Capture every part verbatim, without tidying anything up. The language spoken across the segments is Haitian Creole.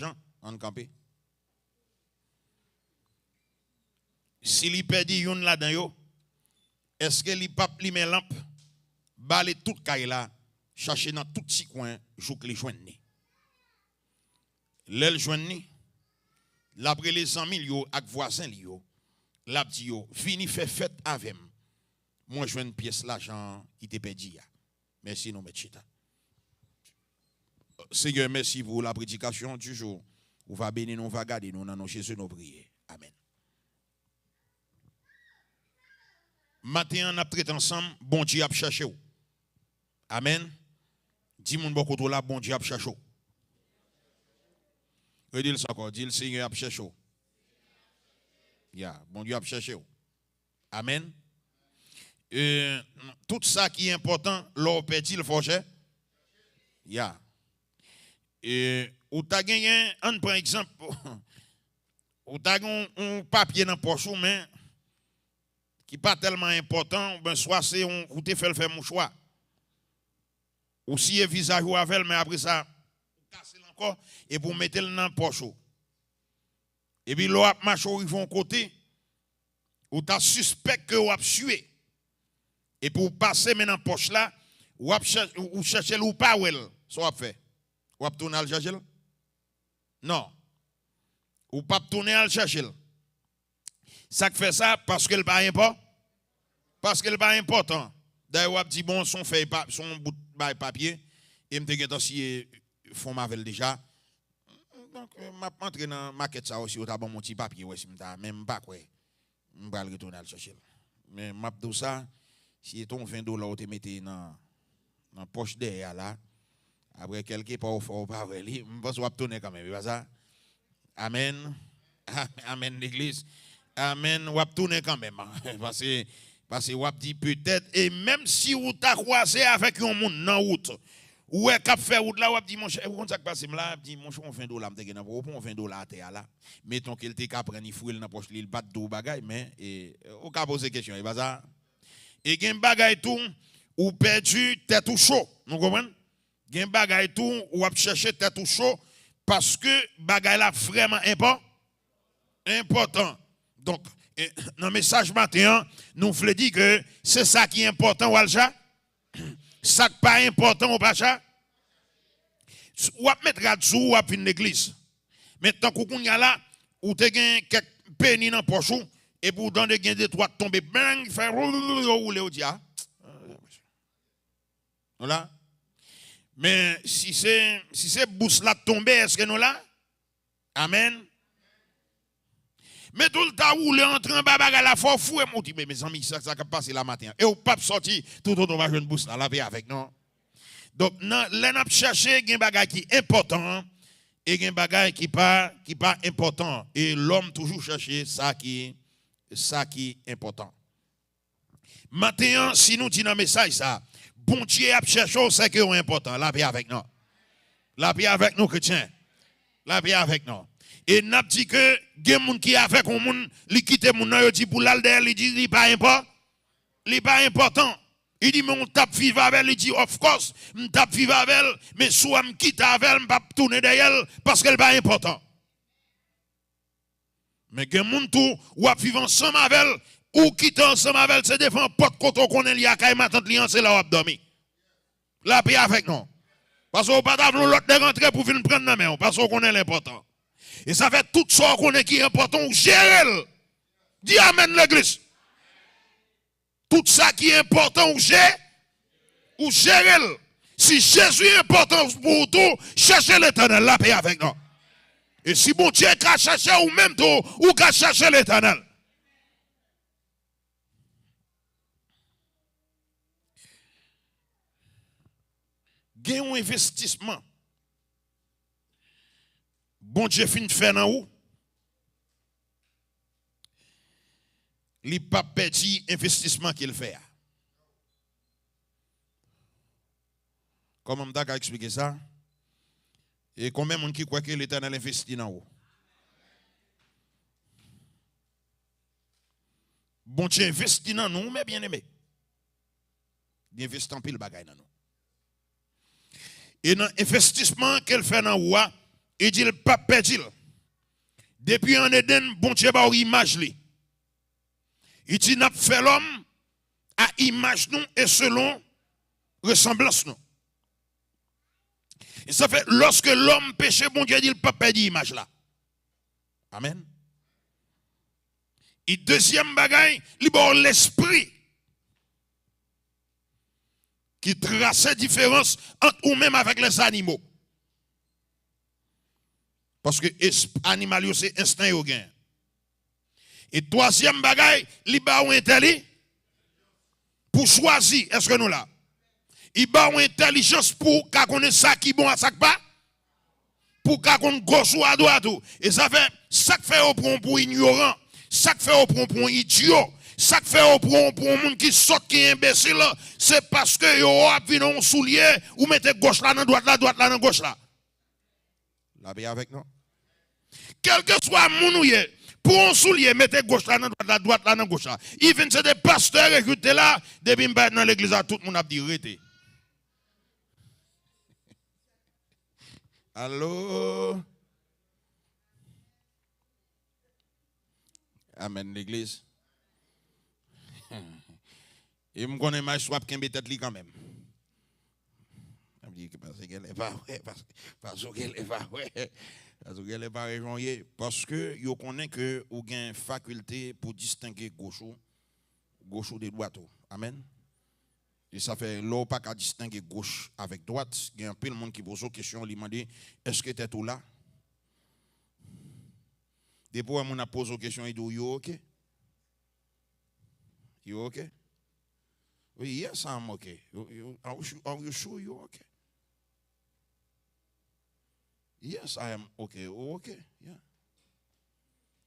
Jan, ann kanpe. Si li pèdi youn ladan yo, èske li p ap limen lanp, bale tout kay la, chache nan tout ti kwen jouk li jwenn li? Lè l jwenn li, l ap rele zanmi l yo ak vwazen li yo, l ap di yo, "Vini fè fèt avè m, mwen jwenn pyès lajan an ki te pèdi a." Mèsi, nou mèt chita. Senyè, mèsi pou la prédication du jour. Ou va beni nou, ou va gade nou, nan non Jezi nou priye. Amèn. Maten an, n ap trete ansanm, Bondye ap chèche w. Amèn. Di moun bò kote w la, Bondye ap chèche w. Redi l sa ankò, di l, Senyè ap chèche w. Ya, Bondye ap chèche w. Amèn. E, tout sa ki enpòtan, lè w pèdi l, fò w chè-, ya. E, ou ta genyen, ann pran egzanp, ou ta gen yon, yon papye nan pòch ou, men ki pa tèlman enpòtan, oubyen swa se yon, ou te fè l fè mouchwa. Ou siye vizaj ou avè l, men apre sa, ou kase l ankò, epi ou mete l nan pòch ou. Epi lè w ap mache, w rive yon kote, ou ta sispèk ke w ap sye. Epi w pase men nan pòch la, w ap chè-, ou chèche l, ou pa wè l. Sa w ap fè? W ap tounen al chèche l? Non. Ou p ap tounen al chèche l. Sa k fè sa? Paske l pa enpò-, paske l pa enpòtan. Dayè, w ap di, "Bon, se yon fèy pa-, se yon bout bay papye, e m te gentan siye fon m avè l deja." Donk, m ap antre nan makèt sa yo, si yo ta ban m yon ti papye, wè si m ta, men m pa kwè m pral retounen al chèche l. Men m ap di w sa, si se te yon ven dola ou te mete nan, nan pòch dèyè a la, apre kèlke pa ou fè ou pa wè li, m panse w ap tounen kanmenm, e pa sa? Amèn. Amèn, legliz. Amèn. W ap tounen kanmenm. Paske, paske w ap di petèt, e menm si ou ta kwaze avèk yon moun nan wout, ou wè k ap fè wout la, w ap di, "Monchè, ou konn sa k pase m la?" W ap di, "Monchè, yon ven dola m te gen nan, ou pran yon ven dola atè a la." Meton ke l te ka pran ni fouye l nan pòch li, li pa t di w bagay, men, e, ou ka poze kesyon, e pa sa? E gen bagay tou, ou pèdi tèt ou cho. Nou konprann? Gen bagay tou, w ap chèche tèt ou cho, paske bagay la vrèman enpò-, enpòtan. Donk, e, nan mesaj maten an, nou vle di ke se sa ki enpòtan, w al cha-, sa k pa enpòtan, ou pa cha-, w ap met rad sou ou, w ap vin legliz. Men tankou kounye a la, ou te gen kèk peni nan pòch ou, epi ou tande gen de twa k tonbe, bang, fè wou, yo woule, ou di, "A." Nou la? Men si se, si se bous la t tonbe, èske nou la? Amèn. Men tou l ta woule antre anba bagay la, fò w foure m. Ou di, "Men, mezanmi, sa, sa k ap pase la maten an?" E w p ap sòti toutotan w pa jwenn bous la, lapè avèk nou. Donk, nan, lè n ap chèche, gen bagay ki enpòtan, e gen bagay ki pa, ki pa enpòtan. E lòm toujou chèche sa ki, sa ki enpòtan. Maten an, si nou di nan mesaj sa, Bondye ap chèche w, sèke w enpòtan. Lapè avèk nou. Lapè avèk nou, kretyen. Lapè avèk nou. E n ap di ke gen moun ki avèk yon moun, li kite moun nan, yo di pou l al dèyè, li di li pa enpò-, li pa enpòtan. Li di, "Men w t ap viv avè l." Li di, "Of course, m t ap viv avè l, men sou a m kite avè l, m p ap tounen dèyè l, paske l pa enpòtan." Men gen moun tou, w ap viv ansanm avè l, ou kite ansanm avè l, se devan pòt kote w konnen li a kay matant li an, se la w ap dòmi. Lapè avèk nou. Paske w pa ta vle yon lòt nèg antre pou vin pran nan men w, paske w konnen l enpòtan. E sa fè tout sa w konnen ki enpòtan, w jere l. Di amèn, legliz. Tout sa ki enpòtan, ou je-, ou jere l. Si Jezi enpòtan pou ou tou, chèche Letènèl, lapè avèk nou. E si Bondye ka chèche ou menm tou, ou ka chèche Letènèl. Gen yon envestisman Bondye fin fè nan ou, li p ap pèdi envestisman ke l fè a. Kòman m ta ka eksplike sa? E konbyen moun ki kwè ke Letènèl envesti nan ou? Bondye envesti nan nou, men byeneme. Li envesti anpil bagay nan nou. E nan envestisman ke l fè nan ou a, Li di l p ap pèdi l. Depi ann Edenn, Bondye ba w imaj li. Li di n ap fè lòm a imaj nou e selon resanblans nou. E sa fè, lòske lòm peche, Bondye di l p ap pèdi imaj la. Amèn. E dezyèm bagay, li ba w lespri ki trase diferans ant ou menm avèk lèzanimo. Paske es-, animal yo se enstan yo gen. E twazyèm bagay, li ba w entèli pou chwazi. Èske nou la? Li ba w entèlijans pou w ka konnen sa ki bon a sa k pa, pou w ka konn goch ou a dwat ou. E sa fè, sa k fè yo pran w pou inyoran, sa k fè yo pran w pou yon idyo, sa k fè yo pran w pou yon moun ki sòt, ki enbesil, se paske yo wè w ap vin yon soulye, ou mete goch la nan dwat la, dwat la nan goch la. Lapè avèk nou. Kèlkeswa moun ou ye, pran yon soulye, mete goch la nan dwat la, dwat la nan goch la. Even se de pastè rekrite la, depi m parèt nan legliz la, tout moun ap di rete. Alo? Amèn, legliz. E m konnen Maestro ap kenbe tèt li kanmenm. Ap di ke pastè genlè pa wè, pas-, pastè genlè pa wè, pastè genlè pa wè jan w ye. Paske yo konnen ke ou gen fakilte pou distenge goch ou, goch ou de dwat ou. Amèn. E sa fè, lè w pa ka distenge goch avèk dwat, gen anpil moun ki poze w kesyon, li mande, èske tèt ou la? Depi w wè moun ap poze w kesyon, li di w, "You okay? You okay?" Wi, "Yes, I'm okay." You, you, are you su-, are you sure you okay? "Yes, I am okay." "Oh, okay, yeah."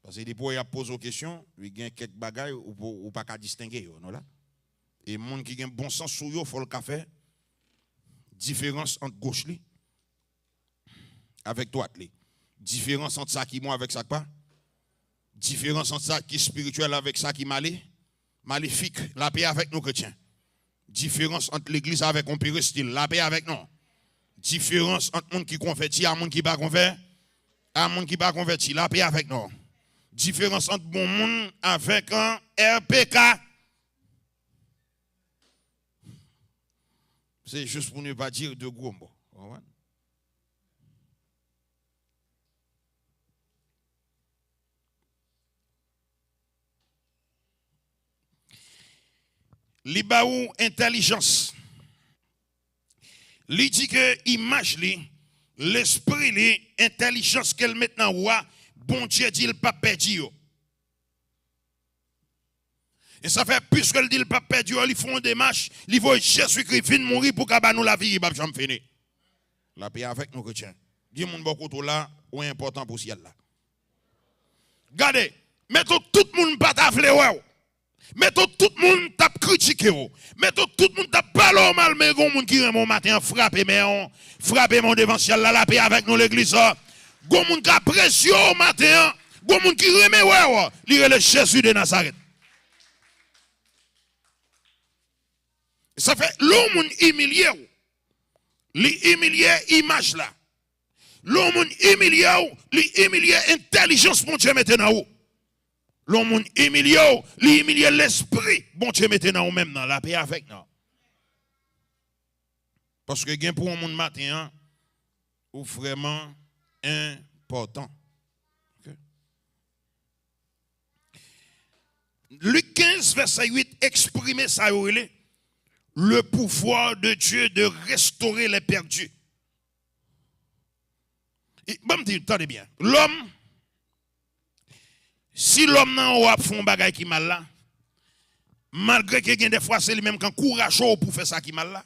Paske depi w wè y ap poze w kesyon, wi, gen kèk bagay ou, ou, ou pa ka distenge yo, nou la. E moun ki gen bon sans sou yo, fò l ka fè diferans ant goch li avèk dwat li. Diferans ant sa ki bon avèk sa k pa. Diferans ant sa ki espirityèl avèk sa ki male-, malefik. Lapè avèk nou, kretyen. Diferans ant legliz avèk yon perestil. Lapè avèk nou. Diferans ant moun ki konvèti a moun ki pa konvè-, a moun ki pa konvèti. Lapè avèk nou. Diferans ant bon moun avèk, an, R P K. Se jis pou ne pa di de gwo mo. Ou konprann? Li ba ou entèlijans. Li di ke imaj li, lespri li, entèlijans ke l met nan ou a, Bondye di l p ap pèdi yo. E sa fè, piske l di l p ap pèdi yo, li fè yon demach, li voye Jezikri vin mouri pou ka ba nou lavi ki p ap janm fini. Lapè avèk nou, kretyen. Di moun bò kote w la, ou enpòtan pou syèl la. Gade, menm tout moun pa ta vle wè w. Menm tout moun t ap kritike w. Menm tout moun t ap pale w mal, men gen yon moun ki renmen w maten an, frape men w, frape men w devan syèl la, lapè avèk nou, legliz la. Gen yon moun k apresye w maten an, gen yon moun ki renmen wè w, li rele Jezi de Nazarèt. Sa fè, lè yon moun imilye w, li imilye imaj la. Lè yon moun imilye w, li imilye entèlijans Bondye mete nan ou. Lè yon moun imilye w, li imilye lespri Bondye mete nan ou menm nan. Lapè avèk nou. Paske gen pou yon moun maten an, ou vrèman enpòtan. Ok? Lik kenz, vèsè uit, eksprime sa yo rele le pouvoir de Dieu de restaurer les perdus. E, ban m di, tande byen. Lòm, si lòm nan anwo ap fè yon bagay ki mal la, malgre ke gen de fwa se li menm k ankouraje w pou fè sa ki mal la,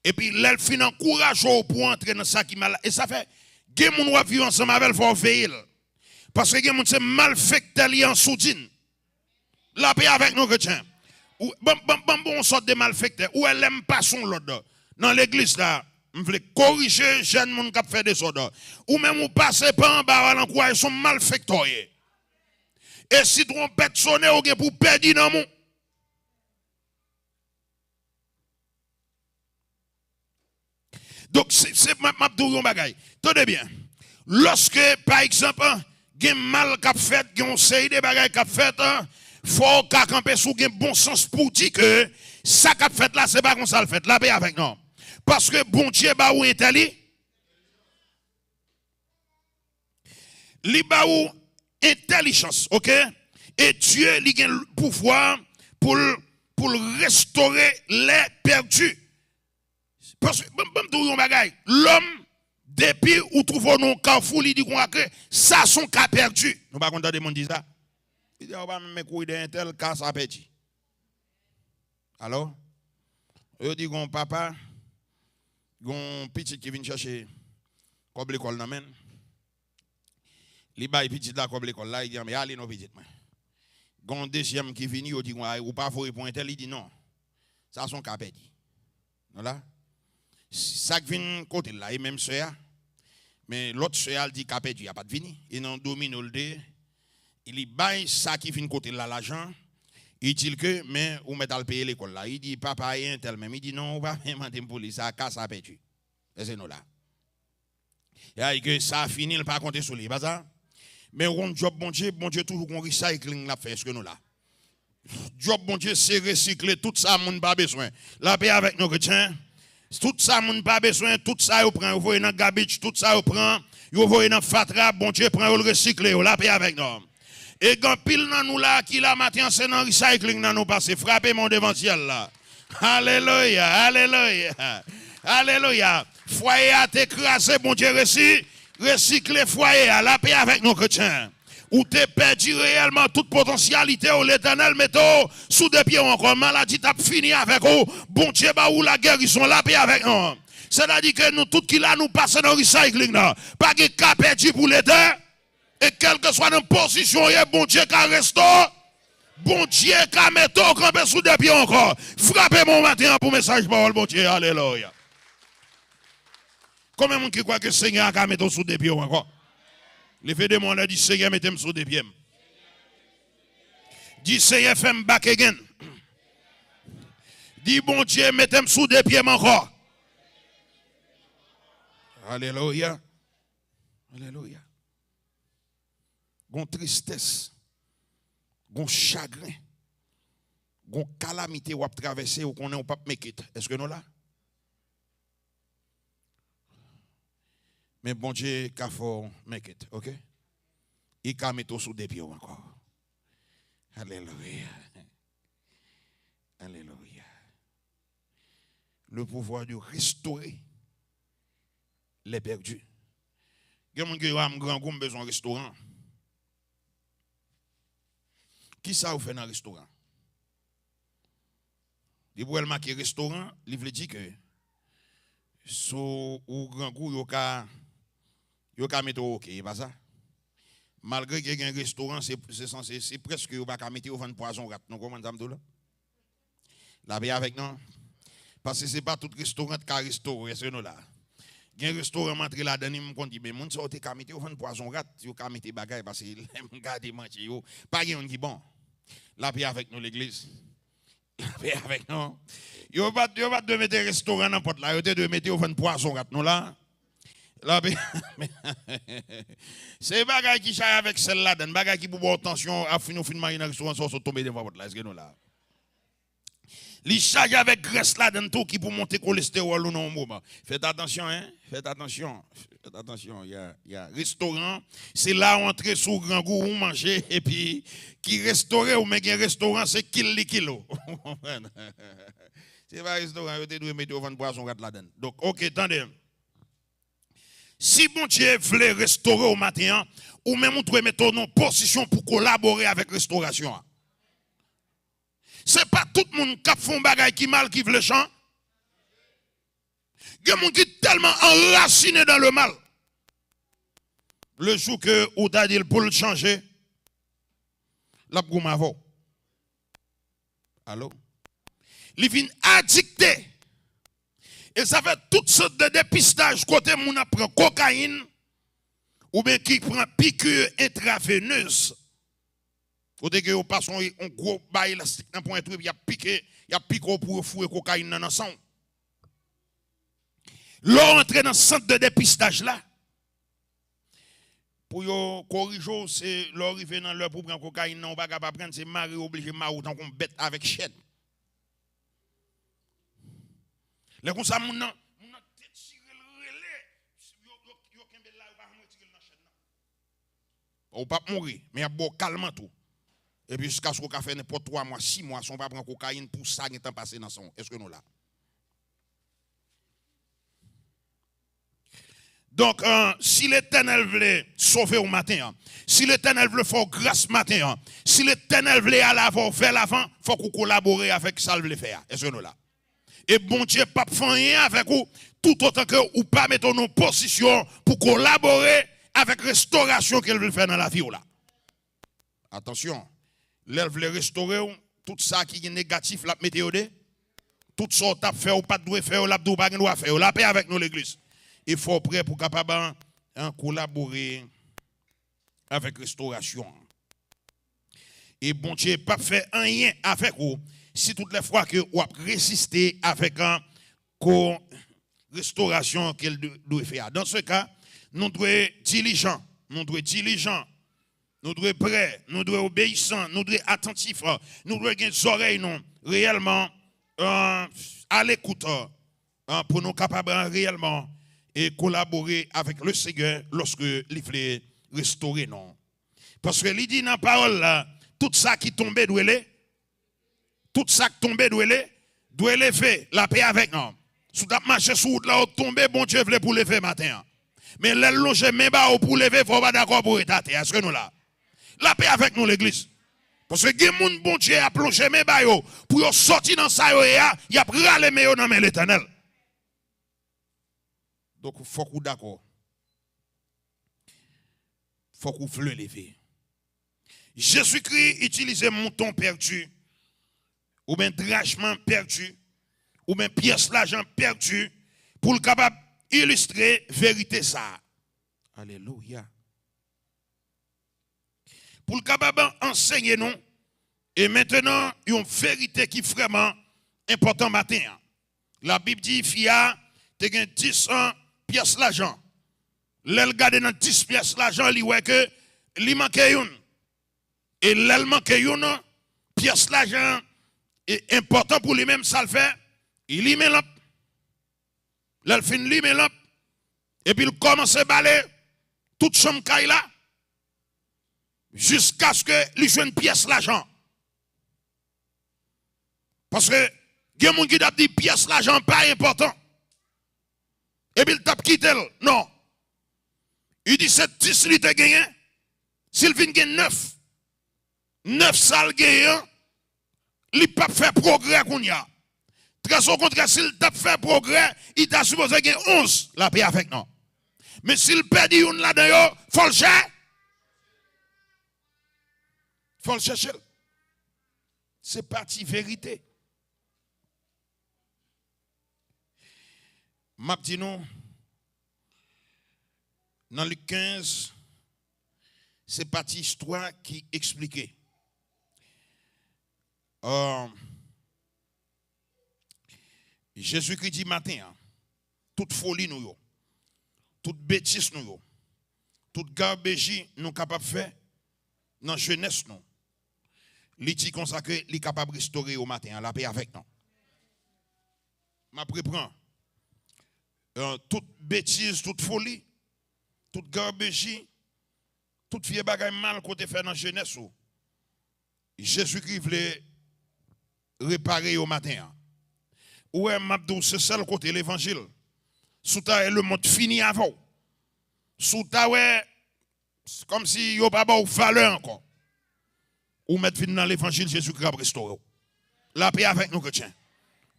epi lè l fin ankouraje w pou w antre nan sa ki mal la, e sa fè, gen moun w ap viv ansanm avè l, fò w veye l. Paske gen moun se malfektè li an soudin. Lapè avèk nou, kretyen. Ou, ban, ban, ban m ba w yon sòt de malfektè. Ou wè, lè m pase yon lòd nan legliz la, m vle korije jèn moun k ap fè dezòd. Ou menm ou pase pa anba a, w al ankouraje, se yon malfektè w ye. E si twonpèt sonnen, ou gen pou w pèdi nanm ou. Donk, se, se, m ap, m ap di w yon bagay. Tande byen. Lòske, pa egzanp, gen mal k ap fèt, gen yon seri de bagay k ap fèt, fò w ka kanpe si w gen bon sans pou w di ke sa k ap fèt la, se pa konsa l fèt. Lapè avèk nou. Paske Bondye ba ou entèli-, li ba ou entèlijans, oke? E Dye, li gen pouvwa pou l, pou l restore lè pèdi. Paske, ban, ban m di w yon bagay. Lòm, depi ou twouve w nan yon kafou, li di konsa ke sa se yon ka pèdi. Nou pa konn tande moun di sa? Li di, "A, ou pa menm kouri dèyè entèl, ka sa pèdi." Alò, yo di gon papa, gon pitit ki vin chèche kòb lekòl nan men l. Li bay pitit la kòb lekòl la, li di, "Anben, ale non pitit mwen." Gon dezyèm ki vini, yo di, "Ay, ou pa voye pou entèl?" Li di, "Non. Sa se yon ka pèdi." Nou la? Sa k vin kote l la, e menm sè a. Men lòt sè a, l di ka pèdi a pa t vini. E nan domino l te ye, li bay sa ki vin kote l la lajan. Li di l ke, "Men, ou mèt al peye lekòl la." Li di, "Papa, e entèl menm?" Li di, "Non, ou pa menm mande m pou li, sa, ka sa pèdi." Èske nou la? E a, ke sa fini, l pa konte sou li, e pa sa? Men ou konn djòb Bondye, Bondye toujou gon recycling l ap fè, èske nou la? Djòb Bondye se resikle tout sa moun pa bezwen. Lapè avèk nou, kretyen. Tout sa moun pa bezwen, tout sa yo pran, yo voye nan garbage, tout sa yo pran, yo voye nan fatra, Bondye pran yo, l resikle yo. Lapè avèk nou. E gen anpil nan nou la ki la maten an, se nan recycling nan nou pase. Frape men w devan syèl la. Alelouya, alelouya, alelouya. Fwaye a te kraze, Bondye resi, resikle fwaye a. Lapè avèk nou, kretyen. Ou te pèdi reyèlman tout potansyalite w, Letènèl mete w sou de pye w ankò. Maladi t ap fini avèk ou, Bondye ba ou lagerizon. Lapè avèk nou. Sètadi ke nou tout ki la, nou pase nan recycling nan. Pa gen ka pèdi pou Letènèl. E kèlkeswa nan pozisyon w ye, Bondye ka restore. Bondye ka mete w kanpe sou de pye w ankò. Frape men w maten an pou mesaj pawòl Bondye. Alelouya. Konbyen moun ki kwè ke Senyè a ka mete w sou de pye w ankò? Leve de men w anlè, di, "Senyè, mete m sou de pye m." Di, "Senyè, fè m back again." Di, "Bondye, mete m sou de pye m ankò." Alelouya. Alelouya. Gon tristès, gon chagren, gon kalamite w ap travèse, ou konnen ou p ap make it. Èske nou la? Men Bondye ka fè w make it, oke? Li ka mete w sou de pye w ankò. Alelouya. Alelouya. Le pouvoir de restaurer les perdus. Gen moun ki di, "A, m grangou, m bezwen restoran." Kisa yo fè nan restoran? Depi w wè l make restoran, li vle di ke si w grangou, yo ka, yo ka mete w oke, e pa sa? Malgre ke gen restoran, se, se sanse, se prèske yo pa ka mete yo vann pwazon rat, nou konprann sa m di w la? Lapè avèk nou. Paske se pa tout restoran k ka restore, èske nou la? Gen restoran m antre ladan li, m konn di, "Men moun sa yo te ka mete yo vann pwazon rat, yo ka mete bagay, paske lè m gade manje yo, pa gen youn ki bon." Lapè avèk nou, legliz. Lapè avèk nou. Yo pa t, yo pa t dwe mete restoran nan pòt la, yo te dwe mete yo vann pwazon rat, nou la? Lapè. Se bagay ki chay avèk sèl ladan, bagay ki pou ba w tansyon, ap fin ou fin manje nan restoran sa, w sot tonbe devan pòt la, èske nou la? Li chaje avèk grès ladan tou ki pou monte kolestewòl ou nan yon moman. Fèt atansyon, en. Fèt atansyon. Fèt atansyon, ya, ya. Restoran, se la w antre si w grangou, ou manje, epi ki restore w, men gen restoran, se kil li kil ou. Ou konprann? Se pa restoran, yo te dwe mete yo vann pwazon rat ladan. Donk, oke, tande. Si Bondye vle restore w maten an, ou menm ou dwe mete w nan pozisyon pou kolabore avèk restorasyon an. Se pa tout moun k ap fè yon bagay ki mal ki vle chan. Gen moun ki tèlman anrasinen dan le mal. Le jou ke ou ta di l pou l chanje, l ap goumen avè w. Alo? Li vin adikte. E sa fè tout sant de depistaj kote moun ap pran kokayin oubyen ki pran piki entravenez. Kote ke yo pase yon, yon gwo bay elastik nan pwen twip, y ap pike, y ap pike w pou yo foure kokayin nan nan san w. Lè w antre nan sant de depistaj la, pou yo korije w, se lè w rive nan lè pou w pran kokayin nan, ou pa ka pa pran, se mare, yo oblije mare w tankou yon bèt avèk chèn. Lè konsa, moun nan, moun nan detire, l rele, yo, yo, yo kenbe l la, yo pa janm retire l nan chèn nan. Ou p ap mouri, men y ap ba w kalman tou. Epi jiskaske w ka fè nenpòt twa mwa, sis mwa, san w pa pran kokayin pou sa gentan pase nan san w. Èske nou la? Donk, euh, si Letènèl vle sove w maten an, si Letènèl vle fè w gras maten an, si Letènèl vle ale avè w vè lavan, fòk ou kolabore avèk sa l vle fè a. Èske nou la? E Bondye p ap fè anyen avèk ou toutotan ke ou pa mete w nan pozisyon pou kolabore avèk restorasyon ke l vle fè nan lavi w la. Atansyon, lè l vle restore w, tout sa ki gen negatif, l ap mete yo de. Tout sa w t ap fè, ou pa t dwe fè yo, l ap di w pa gen dwa fè yo. Lapè avèk nou, legliz. E fò w prè pou w kapab, an, an, kolabore avèk restorasyon an. E Bondye p ap fè anyen avèk ou si tout lè fwa ke w ap reziste avèk, an, ko-, restorasyon ke l de-, dwe fè a. Dans ce cas, nou dwe dilijan, nou dwe dilijan, nou dwe prè, nou dwe obeyisan, nou dwe atantif, nou dwe gen zòrèy nou reyèlman, euh, alekout, euh, pou nou kapab, euh, reyèlman e kolabore avèk le Senyè lòske li vle restore nou. Paske li di nan pawòl la, tout sa ki tonbe dwe le-, tout sa k tonbe dwe le-, dwe leve, lapè avèk nou. Si w t ap mache sou wout la, ou tonbe, Bondye vle pou w leve maten an. Men lè l lonje men ba ou pou w leve, fò w pa dakò pou w ret atè. Èske nou la? Lapè avèk nou, legliz. Paske gen moun Bondye ap lonje men ba yo, pou yo sòti nan sa yo ye a, y ap rale men yo nan men Letènèl. Donk, fòk ou dakò. Fòk ou vle leve. Jezikri itilize mouton pèdi, oubyen drachman pèdi, oubyen pyès lajan pèdi, pou l kapab ilistre verite sa a. Alelouya. Pou l kapab ansenye nou. E mentenan, yon verite ki vrèman enpòtan maten an. Labib di fi a te gen dis, an, pyès lajan. Lè l gade nan dis pyès lajan, li wè ke li manke youn. E lè l manke youn, pyès lajan an e enpòtan pou li menm, sa l fè? Li limen lanp. Lè l fin limen lanp, epi l kòmanse bale tout chanm kay la, jiskaske li jwenn pyès lajan. Paske gen moun ki t ap di pyès lajan pa enpòtan. Epi l t ap kite l. Non. Li di se dis li te genyen. Si l vin gen nèf, nèf sa l genyen an, li p ap fè pwogrè kounye a. Trè okontrè, si l t ap fè pwogrè, li ta sipoze gen onz. Lapè avèk nou. Men si l pèdi youn ladan yo, fò l chè-, fò l chèche l. Se pati verite. M ap di nou, nan Lik kenz, se pati istwa ki eksplike. Euh, Jezikri di maten an, tout foli nou yo, tout betiz nou yo, tout gabeji nou kapab fè nan jenès nou, li di konsa ke li kapab restore yo maten an. Lapè avèk nou. M ap reprann. Euh, tout betiz, tout foli, tout gabeji, tout vye bagay mal ke w te fè nan jenès ou, Jezikri vle repare yo maten an. Ou wè, m ap di w, se sèl kote levanjil. Si w ta wè lemonn fini avè w, si w ta wè, kòmsi yo pa ba w valè ankò, ou mèt vin nan levanjil, Jezikri ap restore w. Lapè avèk nou, kretyen.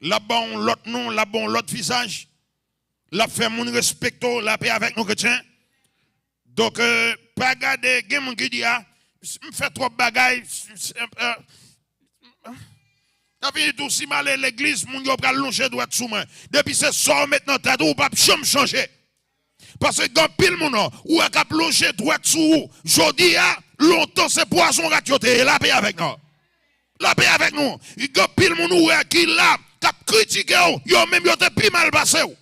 L ap ba w yon lòt non, l ap ba w yon lòt vizaj. L ap fè moun respekte w. Lapè avèk nou, kretyen. Donk, euh, pa gade, gen moun ki di, a, m fè twòp bagay, m, m, euh, ta vini tou, si m ale legliz, moun yo pral lonje dwèt sou mwen. Depi se sa w met nan tèt ou, ou p ap janm chanje. Paske gen anpil moun, ou wè, k ap lonje dwèt sou ou jodi a, lontan se pwazon rat yo te ye. Lapè avèk nou. Lapè avèk nou. Gen anpil moun ou wè ki la, k ap kritike w, yo menm yo te pi mal pase w.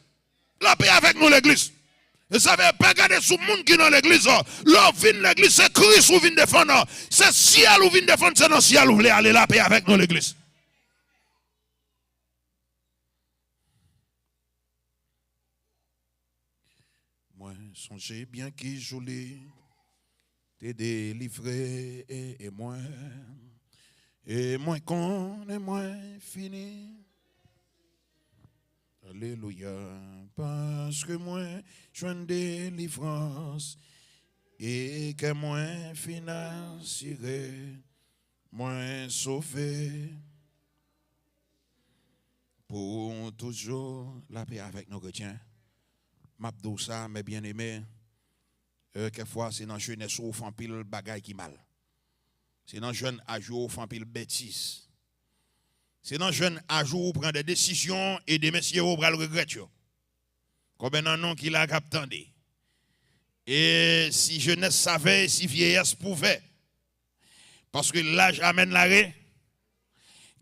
Lapè avèk nou, legliz. E sa vle pa gade sou moun ki nan legliz. Lè w vin legliz, se Kris ou vin defann. Se syèl ou vin defann, se nan syèl ou vle ale. Lapè avèk nou, legliz. Mwen sonje byen ki jou li te delivre e, e mwen, e mwen konnen mwen fini. Alelouya, paske mwen jwenn delivrans e kè mwen fin asire, mwen sove. Pou toujou lapè avèk nou, kretyen. M ap di w sa, mè byeneme, e, kèkfwa se nan jenès ou w fè anpil bagay ki mal. Se nan jèn aj ou w fè anpil betiz. Se nan jèn aj ou w pran de desizyon e demen, si Dye vle, w pral regrèt yo. Konbyen nan nou ki la k ap tande? E si jenès savè, e si vyeyès pouvè. Paske laj amèn lare.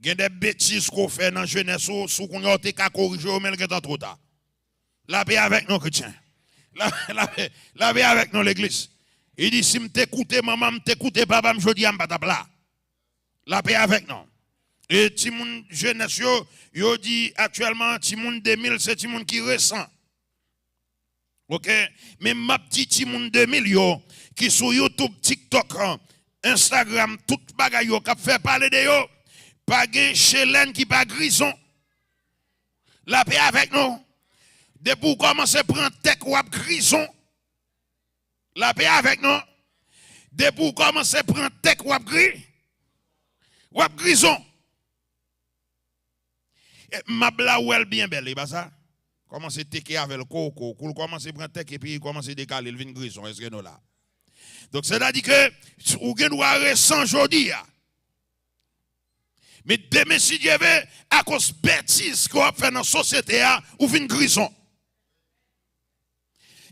Gen de betiz ke w fè nan jenès ou, si w kounye a w te ka korije yo, men l gentan twò ta. Lapè avèk nou, kretyen. La, lapè, lapè avèk nou, legliz. Li di, si m te koute manman m, m te koute papa m, jodi a m pa t ap la. Lapè avèk nou. E timoun jenès yo, yo di aktyèlman, timoun de mil, se timoun ki resan. Oke? Men m ap di timoun de mil yo, ki sou YouTube, TikTok, Instagram, tout bagay yo, k ap fè pale de yo, pa gen chelèn ki pa grizon. Lapè avèk nou. Depi w kòmanse pran tèk, w ap grizon. Lapè avèk nou. Depi w kòmanse pran tèk, w ap gri-, w ap grizon. E, m ap la, w wè l byen bèl, e pa sa? Kòmanse teke avè l, koko, kou l kòmanse pran tèk, epi l kòmanse dekale, l vin grizon, èske nou la? Donk, sètadi ke ou gen dwa resan jodi a. Men demen, si Dye vle, akoz betiz ke w ap fè nan sosyete a, ou vin grizon.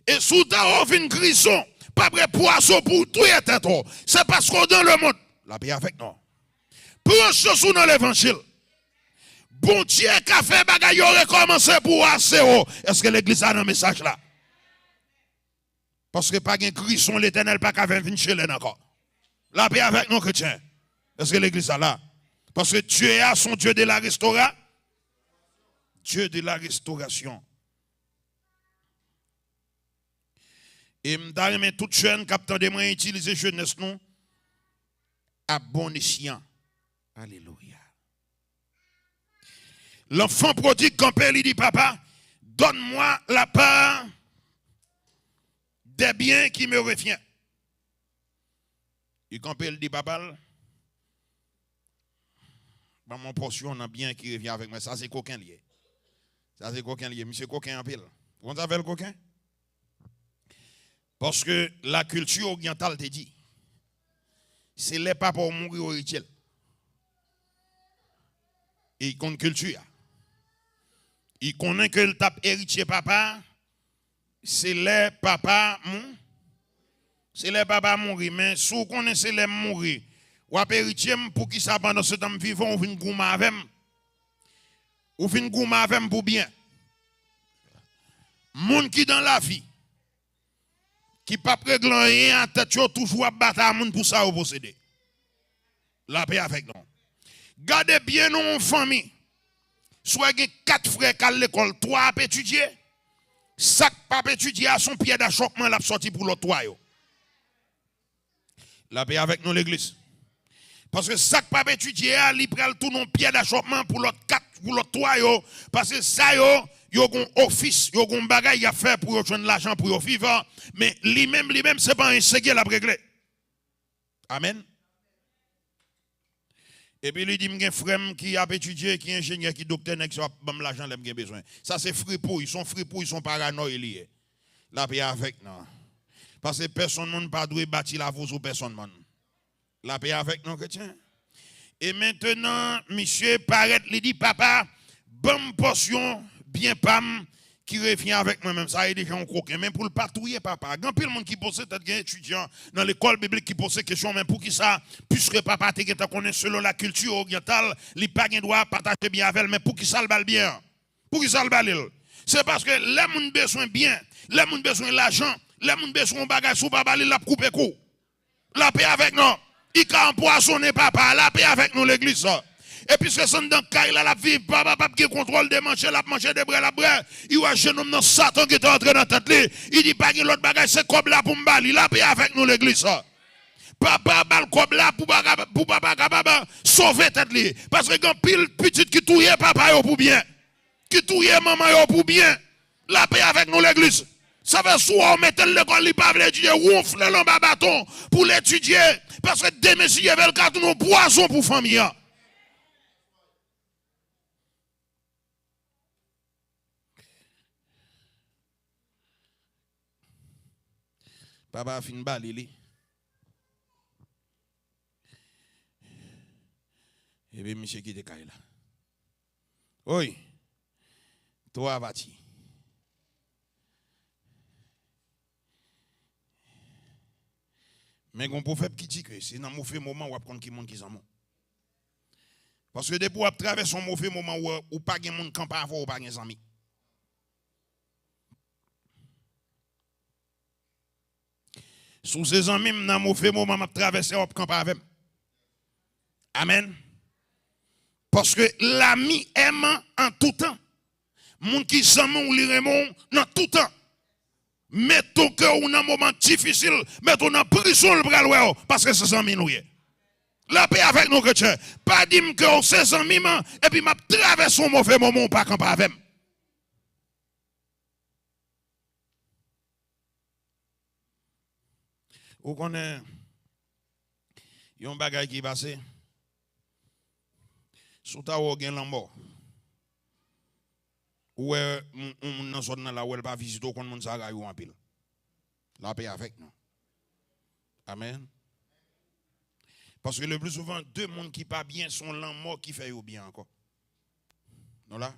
E si w ta wè w vin grizon, pa pre pwazon pou w touye tèt ou. Se paske w dans le monde. Lapè avèk nou. Pran chans ou nan levanjil. Bondye ka fè bagay yo rekòmanse pou w a zewo. Èske legliz la nan mesaj la? Paske pa gen grizon, Letènèl pa ka fè vin chelèn ankò. Lapè avèk nou, kretyen. Èske legliz la la? Paske Dye a, se yon Dye de la restora-, Dye de la restorasyon. E m ta renmen tout jèn k ap tande mwen itilize jenès nou a bon esyan. Alelouya. L'enfant prodigue kanpe, li di, papa, donne-moi la part des biens qui me revient. Li kanpe, li di papa l, ban mwen pòsyon nan byen ki revyen avèk mwen. Sa se koken l ye. Sa se koken l ye. Misye koken anpil. Ou konn sa fè l koken? Paske la kilti oryantal te di, se lè papa w mouri, w eritye l. E li konn kilti a. Li konnen ke l t ap eritye papa a, se lè papa a mou-, se lè papa a mouri. Men si w konnen se lè m mouri, w ap eritye m, poukisa pandan se tan m vivan, ou vin goumen avè m? Ou vin goumen avè m pou byen. Moun ki dan lavi, ki p ap regle anyen a tèt yo, toujou ap batay a moun pou sa yo posede. Lapè avèk nou. Gade byen nan yon fanmi. Swa gen kat frè k al lekòl, twa ap etidye. Sa k p ap etidye a, se yon pyè dachòkman l ap sòti pou lòt twa yo. Lapè avèk nou, legliz. Paske sa k p ap etidye a, li pral tounen yon pyè dachòkman pou lòt kat, pou lòt twa yo. Paske sa yo, yo gon ofis, yo gon bagay y ap fè pou yo jwenn lajan pou yo viv. Men li menm, li menm, se pa anyen serye l ap regle. Amèn. Epi li di, m gen frè m ki ap etidye, ki enjenyè, ki doktè, nèg sa ap ban m lajan lè m gen bezwen. Sa se fripouy, se yon fripouy, se yon paranòy li ye. Lapè avèk nou. Paske pèsonn moun pa dwe bati lavi w sou pèsonn moun. Lapè avèk nou, kretyen. E mentenan, misye parèt, li di, papa, ban m pòsyon byen pa m ki revyen avèk mwen menm. Sa e deja yon koken. Men pou l pa touye papa a. Gen anpil moun ki poze tèt, gen etidyan nan lekòl biblik ki poze kesyon, men poukisa, piske papa te gentan konnen selon la kilti oryantal, li pa gen dwa pataje byen avè l, men poukisa l ba l byen an? Poukisa l ba li l? Se paske lè moun bezwen byen, lè moun bezwen lajan, lè moun bezwen yon bagay, si w pa ba li, l ap koupe kou w. Lapè avèk nou. Li ka anpwazonnen papa a. Lapè avèk nou, legliz. E piske se anndan kay la l ap viv, papa p ap gen kontwòl de manje, l ap manje, de bwè l ap bwè. Li wè jenòm nan, Satan gentan antre nan tèt li. Li di, "Pa gen lòt bagay, se kòb la pou m ba li." Lapè avèk nou, legliz. Papa ba l kòb la pou papa, pou papa kapab sove tèt li. Paske gen anpil pitit ki touye papa yo pou byen, ki touye manman yo pou byen. Lapè avèk nou, legliz. Sa fè si w mete l lekòl, li pa vle etidye, wonfle l anba baton pou l etidye. Paske demen, si Dye vle, l ka tounen yon pwazon pou fanmi an. Papa a fin ba li li. Epi misye kite kay la. Oy, twa pati. Men gen yon pwovèb ki di ke se nan move moman w ap konn ki moun ki zanmi w. Paske depi w ap travèse yon move moman, ou, ou pa gen moun kanpe avè w, ou pa gen zanmi. Si w se zanmi m, nan move moman m ap travèse a, w ap kanpe avè m. Amèn. Paske l'ami aime en tout temps. Moun ki zanmi w, li renmen w nan tout tan. Mete w ke w nan moman difisil, mete w nan prizon, l pral wè w, paske se zanmi nou ye. Lapè avèk nou, kretyen. Pa di m ke w se zanmi m, epi m ap travèse yon move moman, w pa kanpe avè m. Ou konnen yon bagay ki pase, si w ta wè w gen lanmò, ou wè yon, yon moun nan zòn nan la, ou wè l pa vizite w, ou konn moun sa rayi w anpil. Lapè avèk nou. Amèn. Paske le pli souvan, de moun ki pa byen, se yon lanmò ki fè yo byen ankò. Nou la?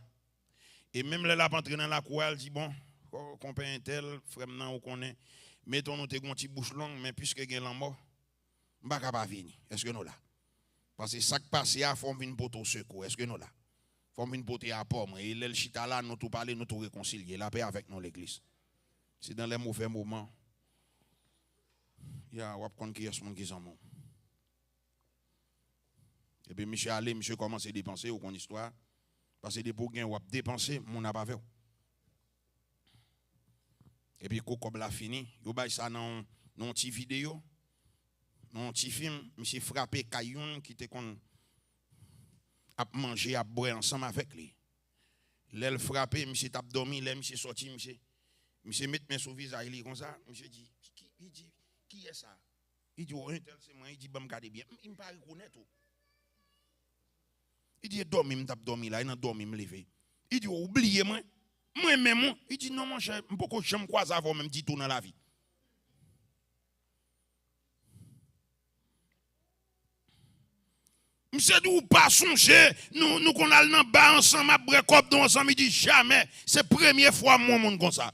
E menm lè l ap antre nan lakou a, l di, "Bon, ko-, konpè entèl, frè m nan, ou konnen, meton nou te gen yon ti bouch long, men piske gen lanmò, m pa ka pa vini." Èske nou la? Paske sa k pase a, fò m vin pote w sekou. Èske nou la? Fò m vin pote apò mwen. E lè l chita la, nou tou pale, nou tou rekonsilye. Lapè avèk nou, legliz. Se dans les mauvais moments, ya, w ap konn kiyès moun ki zanmi w. Epi misye ale, misye kòmanse depanse, ou konn istwa. Paske depi w gen, w ap depanse, moun ap avè w. Epi kou kòb la fini, yo bay sa nan, nan yon ti videyo, nan yon ti fim, misye frape kay youn ki te konn ap manje, ap bwè ansanm avèk li. Lè l frape, misye t ap dòmi, lè misye sòti, misye, misye met men sou vizaj li konsa, misye di, "Ki, ki," li di, "Kiyès sa?" Li di, "O, entèl se mwen." Li di, "Ban m gade byen." M, m pa rekonèt ou. Li di, "E dòmi m t ap dòmi la, e nan dòmi m leve." Li di, "O, ou bliye mwen? Mwen menm ou?" Li di, "Non, monchè, m poko janm kwaze avè w menm ditou nan lavi." Misye di, "Ou pa sonje, nou, nou konn al nan ba ansanm, ap bwè kòb nou ansanm." Li di, "Jamè, se premye fwa m wè yon moun konsa."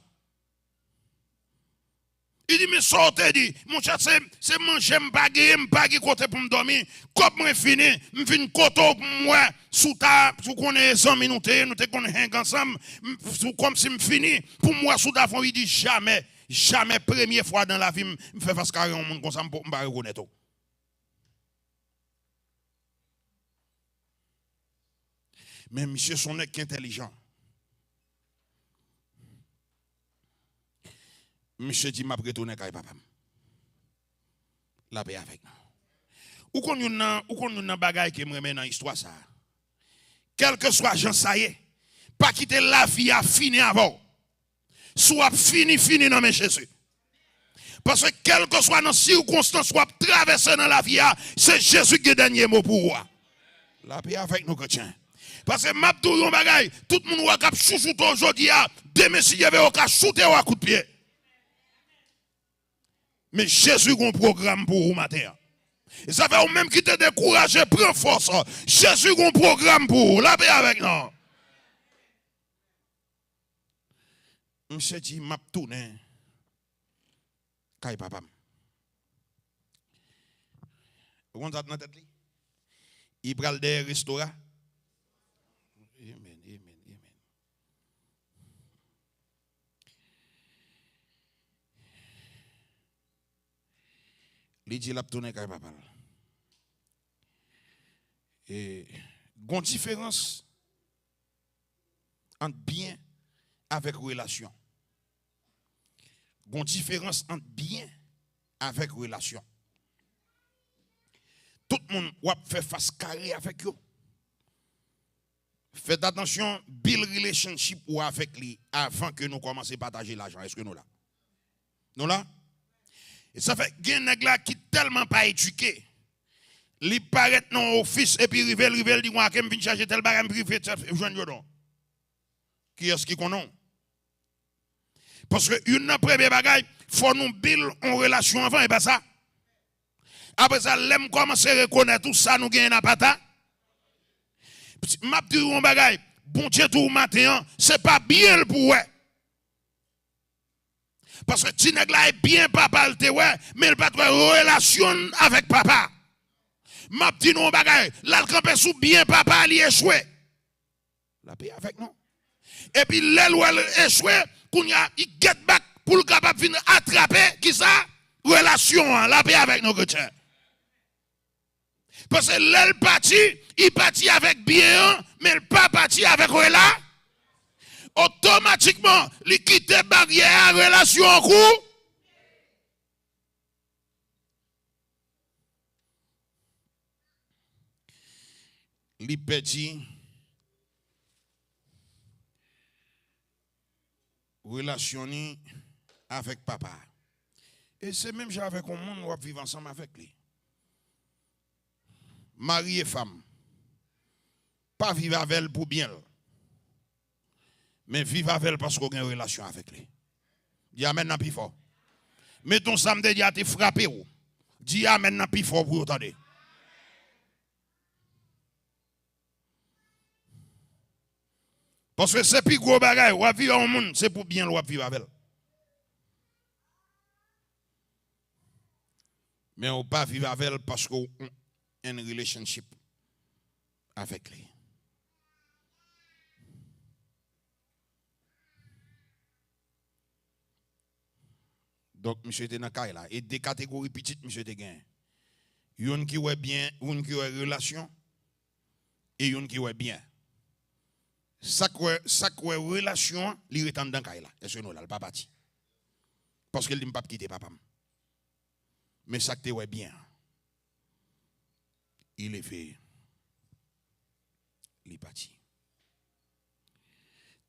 Li di, "Men sa w te di, monchè, se, se manje m pa genyen, m pa gen kote pou m dòmi, kòb mwen fini, m vin kote w pou m wè si w ta, si w konnen e zanmi nou te ye, nou te konn hang ansanm, m, si w, kòmsi m fini, pou m wè si w ta fè yon." Li di, "Jamè, jamè, premye fwa nan lavi m, m fè fas kare yon moun konsa, m po-, m pa rekonèt ou." Men misye se yon nèg ki entèlijan. Misye di, "M ap retounen kay papa m." Lapè avèk nou. Ou konn youn nan, ou konn youn nan bagay ke m renmen nan istwa sa a? Kèlkeswa jan sa ye, pa kite lavi a fini avè w. Si w ap fini, fini nan men Jezi. Paske kèlkeswa nan sikonstans w ap travèse nan lavi a, se Jezi ki gen dènye mo pou ou a. Lapè avèk nou, kretyen. Paske m ap di w yon bagay, tout moun w wè k ap chouchoute w jodi a, demen, si Dye vle, yo ka choute w a kout pye. Men Jezi gen yon pwogram pou ou maten an. E sa fè ou menm ki te dekouraje, pran fòs. Jezi gen yon pwogram pou ou. Lapè avèk nou. Misye di, "M ap tounen kay papa m." Ou konn sa k nan tèt li? Li pral dèyè restora. Amen, amen, amen. Li di l ap tounen kay papa l. E, gon diferans ant byen avèk relasyon. Gon diferans ant byen avèk relasyon. Tout moun w ap fè fas kare avèk yo. Fèt atansyon, build relationship ou avèk li avan ke nou kòmanse pataje lajan. Èske nou la? Nou la? E sa fè gen nèg la ki tèlman pa edike. Li parèt nan ofis epi rive l, rive l di, "Wa, ke m vin chache tèl bagay, m rive tèl, jwenn yo non." Kiyès ki konnen w? Paske youn nan premye bagay, fò nou build yon relasyon avan, e pa sa? Apre sa, lè m kòmanse rekonèt ou, sa nou genyen nan pata. M ap di w yon bagay, Bondye di w maten an, se pa byen l pou w wè. Paske ti nèg la e byen papa l te wè, men l pa t wè relasyon l avèk papa. M ap di nou yon bagay, l al kanpe sou byen papa li echwe. L ap peye avèk nou. Epi lè l wè l echwe, kounye a, li get back pou l kapab vin atrape, kisa? Relasyon an. L ap peye avèk nou, kretyen. Paske lè l pati, li pati avèk byen an, men l pa pati avèk rela. Otomatikman, li kite baryè a relasyon an kou. Li pèdi relasyon ni avèk papa. E se menm jan avèk yon moun w ap viv ansanm avèk li. Mari e fanm, pa viv avè l pou byen l. Men viv avè l paske w gen relasyon avèk li. Di amèn nan pi fò. Meton sa m te di a te frape w. Di amèn nan pi fò pou yo tande. Paske se pi gwo bagay, w ap viv ak yon moun, se pou byen l w ap viv avè l. Men w pa viv avè l paske w in relationship avèk li. Donk, misye te nan kay la. E de kategori pitit misye te genyen. Youn ki wè byen, youn ki wè relasyon, e youn ki wè byen. Sa k wè, sa k wè relasyon an, li ret anndan kay la. Èske nou la? L pa pati. Paske l di, "M p ap kite papa m." Men sa k te wè byen an, li leve, li pati.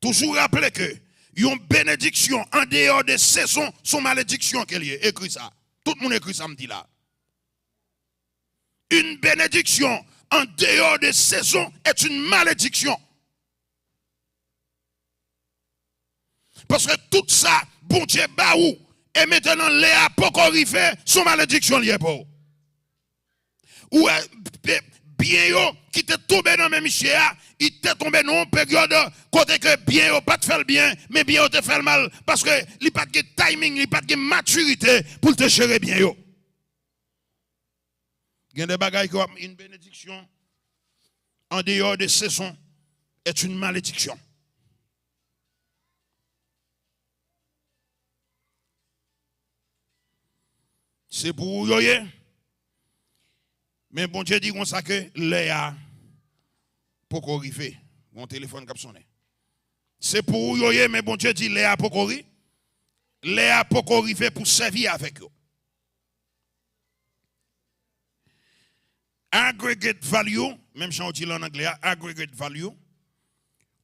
Toujou raple ke yon benediksyon andeyò de sezon, se yon malediksyon ke l ye. Ekri sa. Tout moun ekri sa m di la. Une bénédiction en dehors de saison est une malédiction. Paske tout sa Bondye ba ou, e mentnan lè a poko rive, se yon malediksyon li ye pou ou. Ou wè, byen yo ki te tonbe nan men misye a, li te tonbe nan yon peryòd kote ke byen yo pa t fè l byen, men byen yo te fè l mal, paske li pa t gen timing, li pa t gen matirite pou l te jere byen yo. Gen de bagay ke w ap, une bénédiction en dehors de saison est une malédiction. Se pou ou yo ye. Men Bondye di konsa ke lè a poko rive. Gon telefòn k ap sonnen. Se pou ou yo ye, men Bondye di lè a poko ri-, lè a poko rive pou sèvi avèk yo. Aggregate value, menm jan yo di l an anglè a, aggregate value,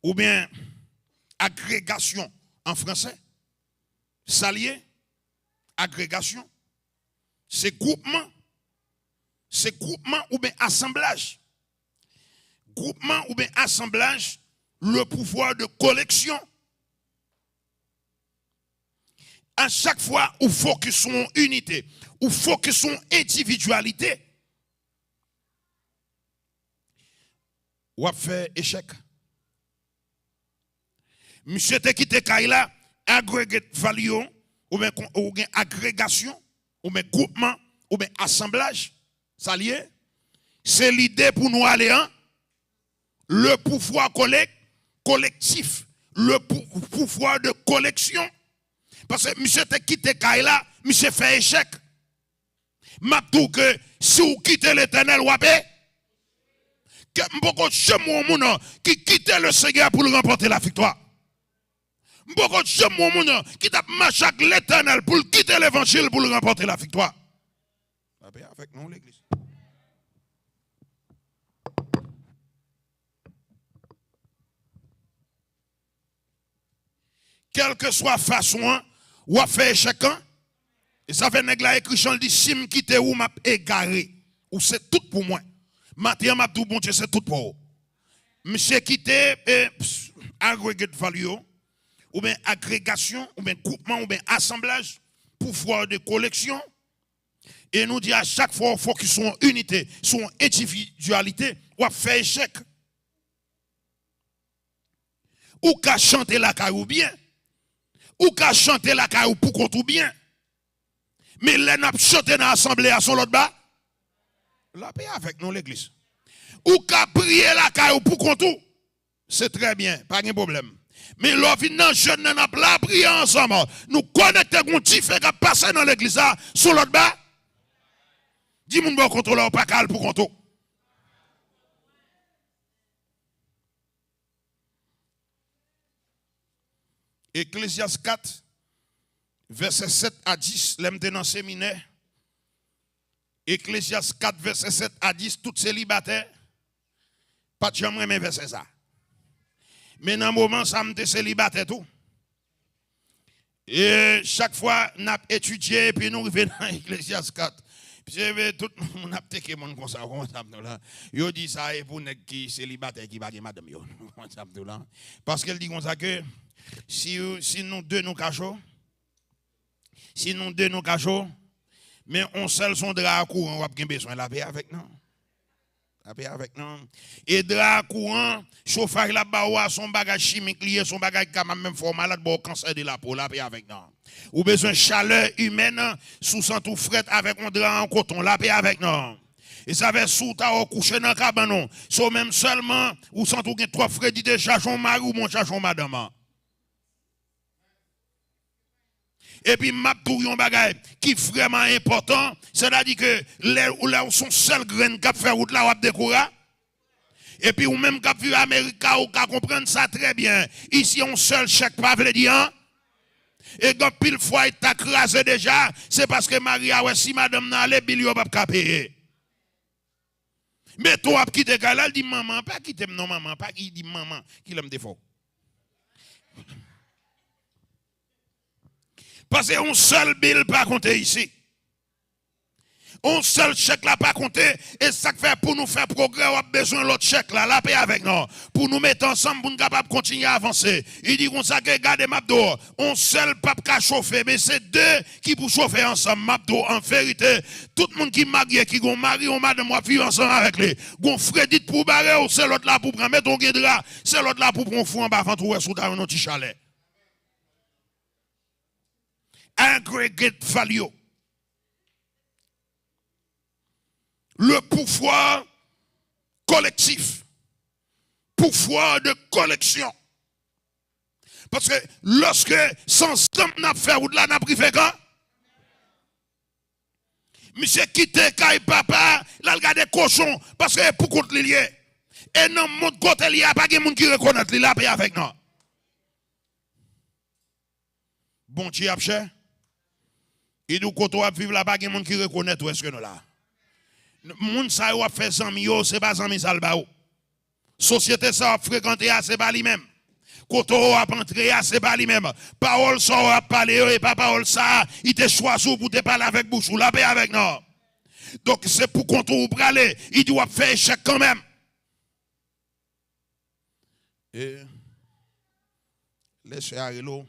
oubyen agregasyon an fransè, sa l ye, agregasyon, se gwoupman, se gwoupman oubyen asanblaj. Gwoupman oubyen asanblaj, le pouvoir de collection. A chak fwa ou fokis sou yon inite, ou fokis sou yon endividyalite, w ap fè echèk. Misye te kite kay la, aggregate value, oubyen kon-, ou gen agregasyon, oubyen gwoupman, oubyen asanblaj, sa l ye, se lide pou nou ale an, le pouvoir collect-, collectif, le pou-, pouvoir de collection. Paske misye te kite kay la, misye fè echèk. M ap di w ke si w kite Letènèl, w ap e-, ke m poko janm wè yon moun ki kite Lesenyè pou l ranpòte laviktwa. M poko janm wè yon moun ki t ap mache ak Letènèl pou l kite levanjil pou l ranpòte laviktwa. Lapè avèk nou, legliz. Kèlkeswa fason an, w ap fè echèk an. E sa fè nèg la ekri chan, l di, si m kite ou, m ap egare. Ou se tout pou mwen. Maten an, m ap di w, Bondye se tout pou ou. Misye kite, e, ps, aggregate value, oubyen agregasyon, oubyen gwoupman, oubyen asanblaj, pouvwa de koleksyon. E nou di a chak fwa w fokis sou yon inite, sou yon endividyalite, w ap fè echèk. Ou ka chante lakay ou byen. Ou ka chante lakay ou poukont ou byen. Men lè n ap chante nan asanble a, se yon lòt ba. Lapè avèk nou, legliz. Ou ka priye lakay ou poukont ou. Se trè byen, pa gen pwoblèm. Men lè w vin nan jèn nan, n ap lapriyè ansanm. Nou konekte, gon dife k ap pase nan legliz la, se yon lòt ba. Di moun bò kote w la, ou pa ka al poukont ou. Eklezyas kat, vèsè sèt a dis, lè m te nan seminè, Eklezyas kat, vèsè sèt a dis, tout selibatè pa t janm renmen vèsè sa. Men nan moman sa, m te selibatè tou. E chak fwa n ap etidye, epi nou rive nan Eklezyas kat, piske tout moun ap teke moun konsa, w konprann sa m di w la. Yo di sa e pou nèg ki selibatè ki pa gen madanm yo. W konprann sa m di w la. Paske l di konsa ke si, si nou de nou ka cho, si nou de nou ka cho, men on sèl se on dra a kouran w ap gen bezwen, lapè avèk nou. Lapè avèk nou. E dra a kouran, chofaj l ap ba ou a, se on bagay chimik li ye, se on bagay ki ka menm fè w malad, ba w kansè de la po, lapè avèk nou. Ou bezwen chalè imèn, si w santi w frèt avèk on dra an koton, lapè avèk nou. E sa fè si w ta wè w kouche nan kabann ou, se ou menm sèlman, ou santi w gen twòp fredite, chache on mari oubyen chache on madanm. Epi m ap di w yon bagay ki vrèman enpòtan, sètadi ke lè, lè w se yon sèl grenn k ap fè wout la, w ap dekoura. Epi ou menm k ap viv Amerik la, ou ka konprann sa trè byen. Isi, yon sèl chèk pa vle di an. E gen anpil fwa, e ta kraze deja, se paske mari a wè si madanm nan ale, bil yo p ap ka peye. Meto ap kite kay la, l di, "Manman, pa kite m non, manman, pa," li di, "Manman, kilè m te fè w?" Paske yon sèl bil pa konte isi. Yon sèl chèk la pa konte, e sa k fè pou nou fè pwogrè, w ap bezwen lòt chèk la, lapè avèk nou. Pou nou mete ansanm, pou n kapab kontinye avanse. Li di konsa ke, gade, m ap di w, yon sèl p ap ka chofe, men se de ki pou chofe ansanm. M ap di w an verite, tout moun ki marye, ki gon mari, yon madanm w ap viv ansanm avèk li, gon fredit pou w bare w, se lòt la pou pran. Mete w gen dra, se lòt la pou pran w fou anba vant ou, wè si w ta jwenn yon ti chalè. Aggregate value. Le pouvoir collectif. Pouvoir de collection. Paske lòske se ansanm n ap fè wout la, n ap rive kan? Misye kite kay papa, l al gade kochon, paske e pou kont li l ye. E nan mond kote l ye a, pa gen moun ki rekonèt li, lapè avèk nou. Bondye ap chè. Li di w kote w ap viv la, pa gen moun ki rekonèt ou, èske nou la? Moun sa yo w ap fè zanmi yo, se pa zanmi sa l ba ou. Sosyete sa w ap frekante a, se pa li menm. Kote w ap antre a, se pa li menm. Pawòl sa w ap pale yo, e pa pawòl sa a, li te chwazi w pou te pale avèk bouch ou, lapè avèk nou. Donk, se pou kont ou w prale, li di w ap fè echèk kanmenm. E lè sè a rele w,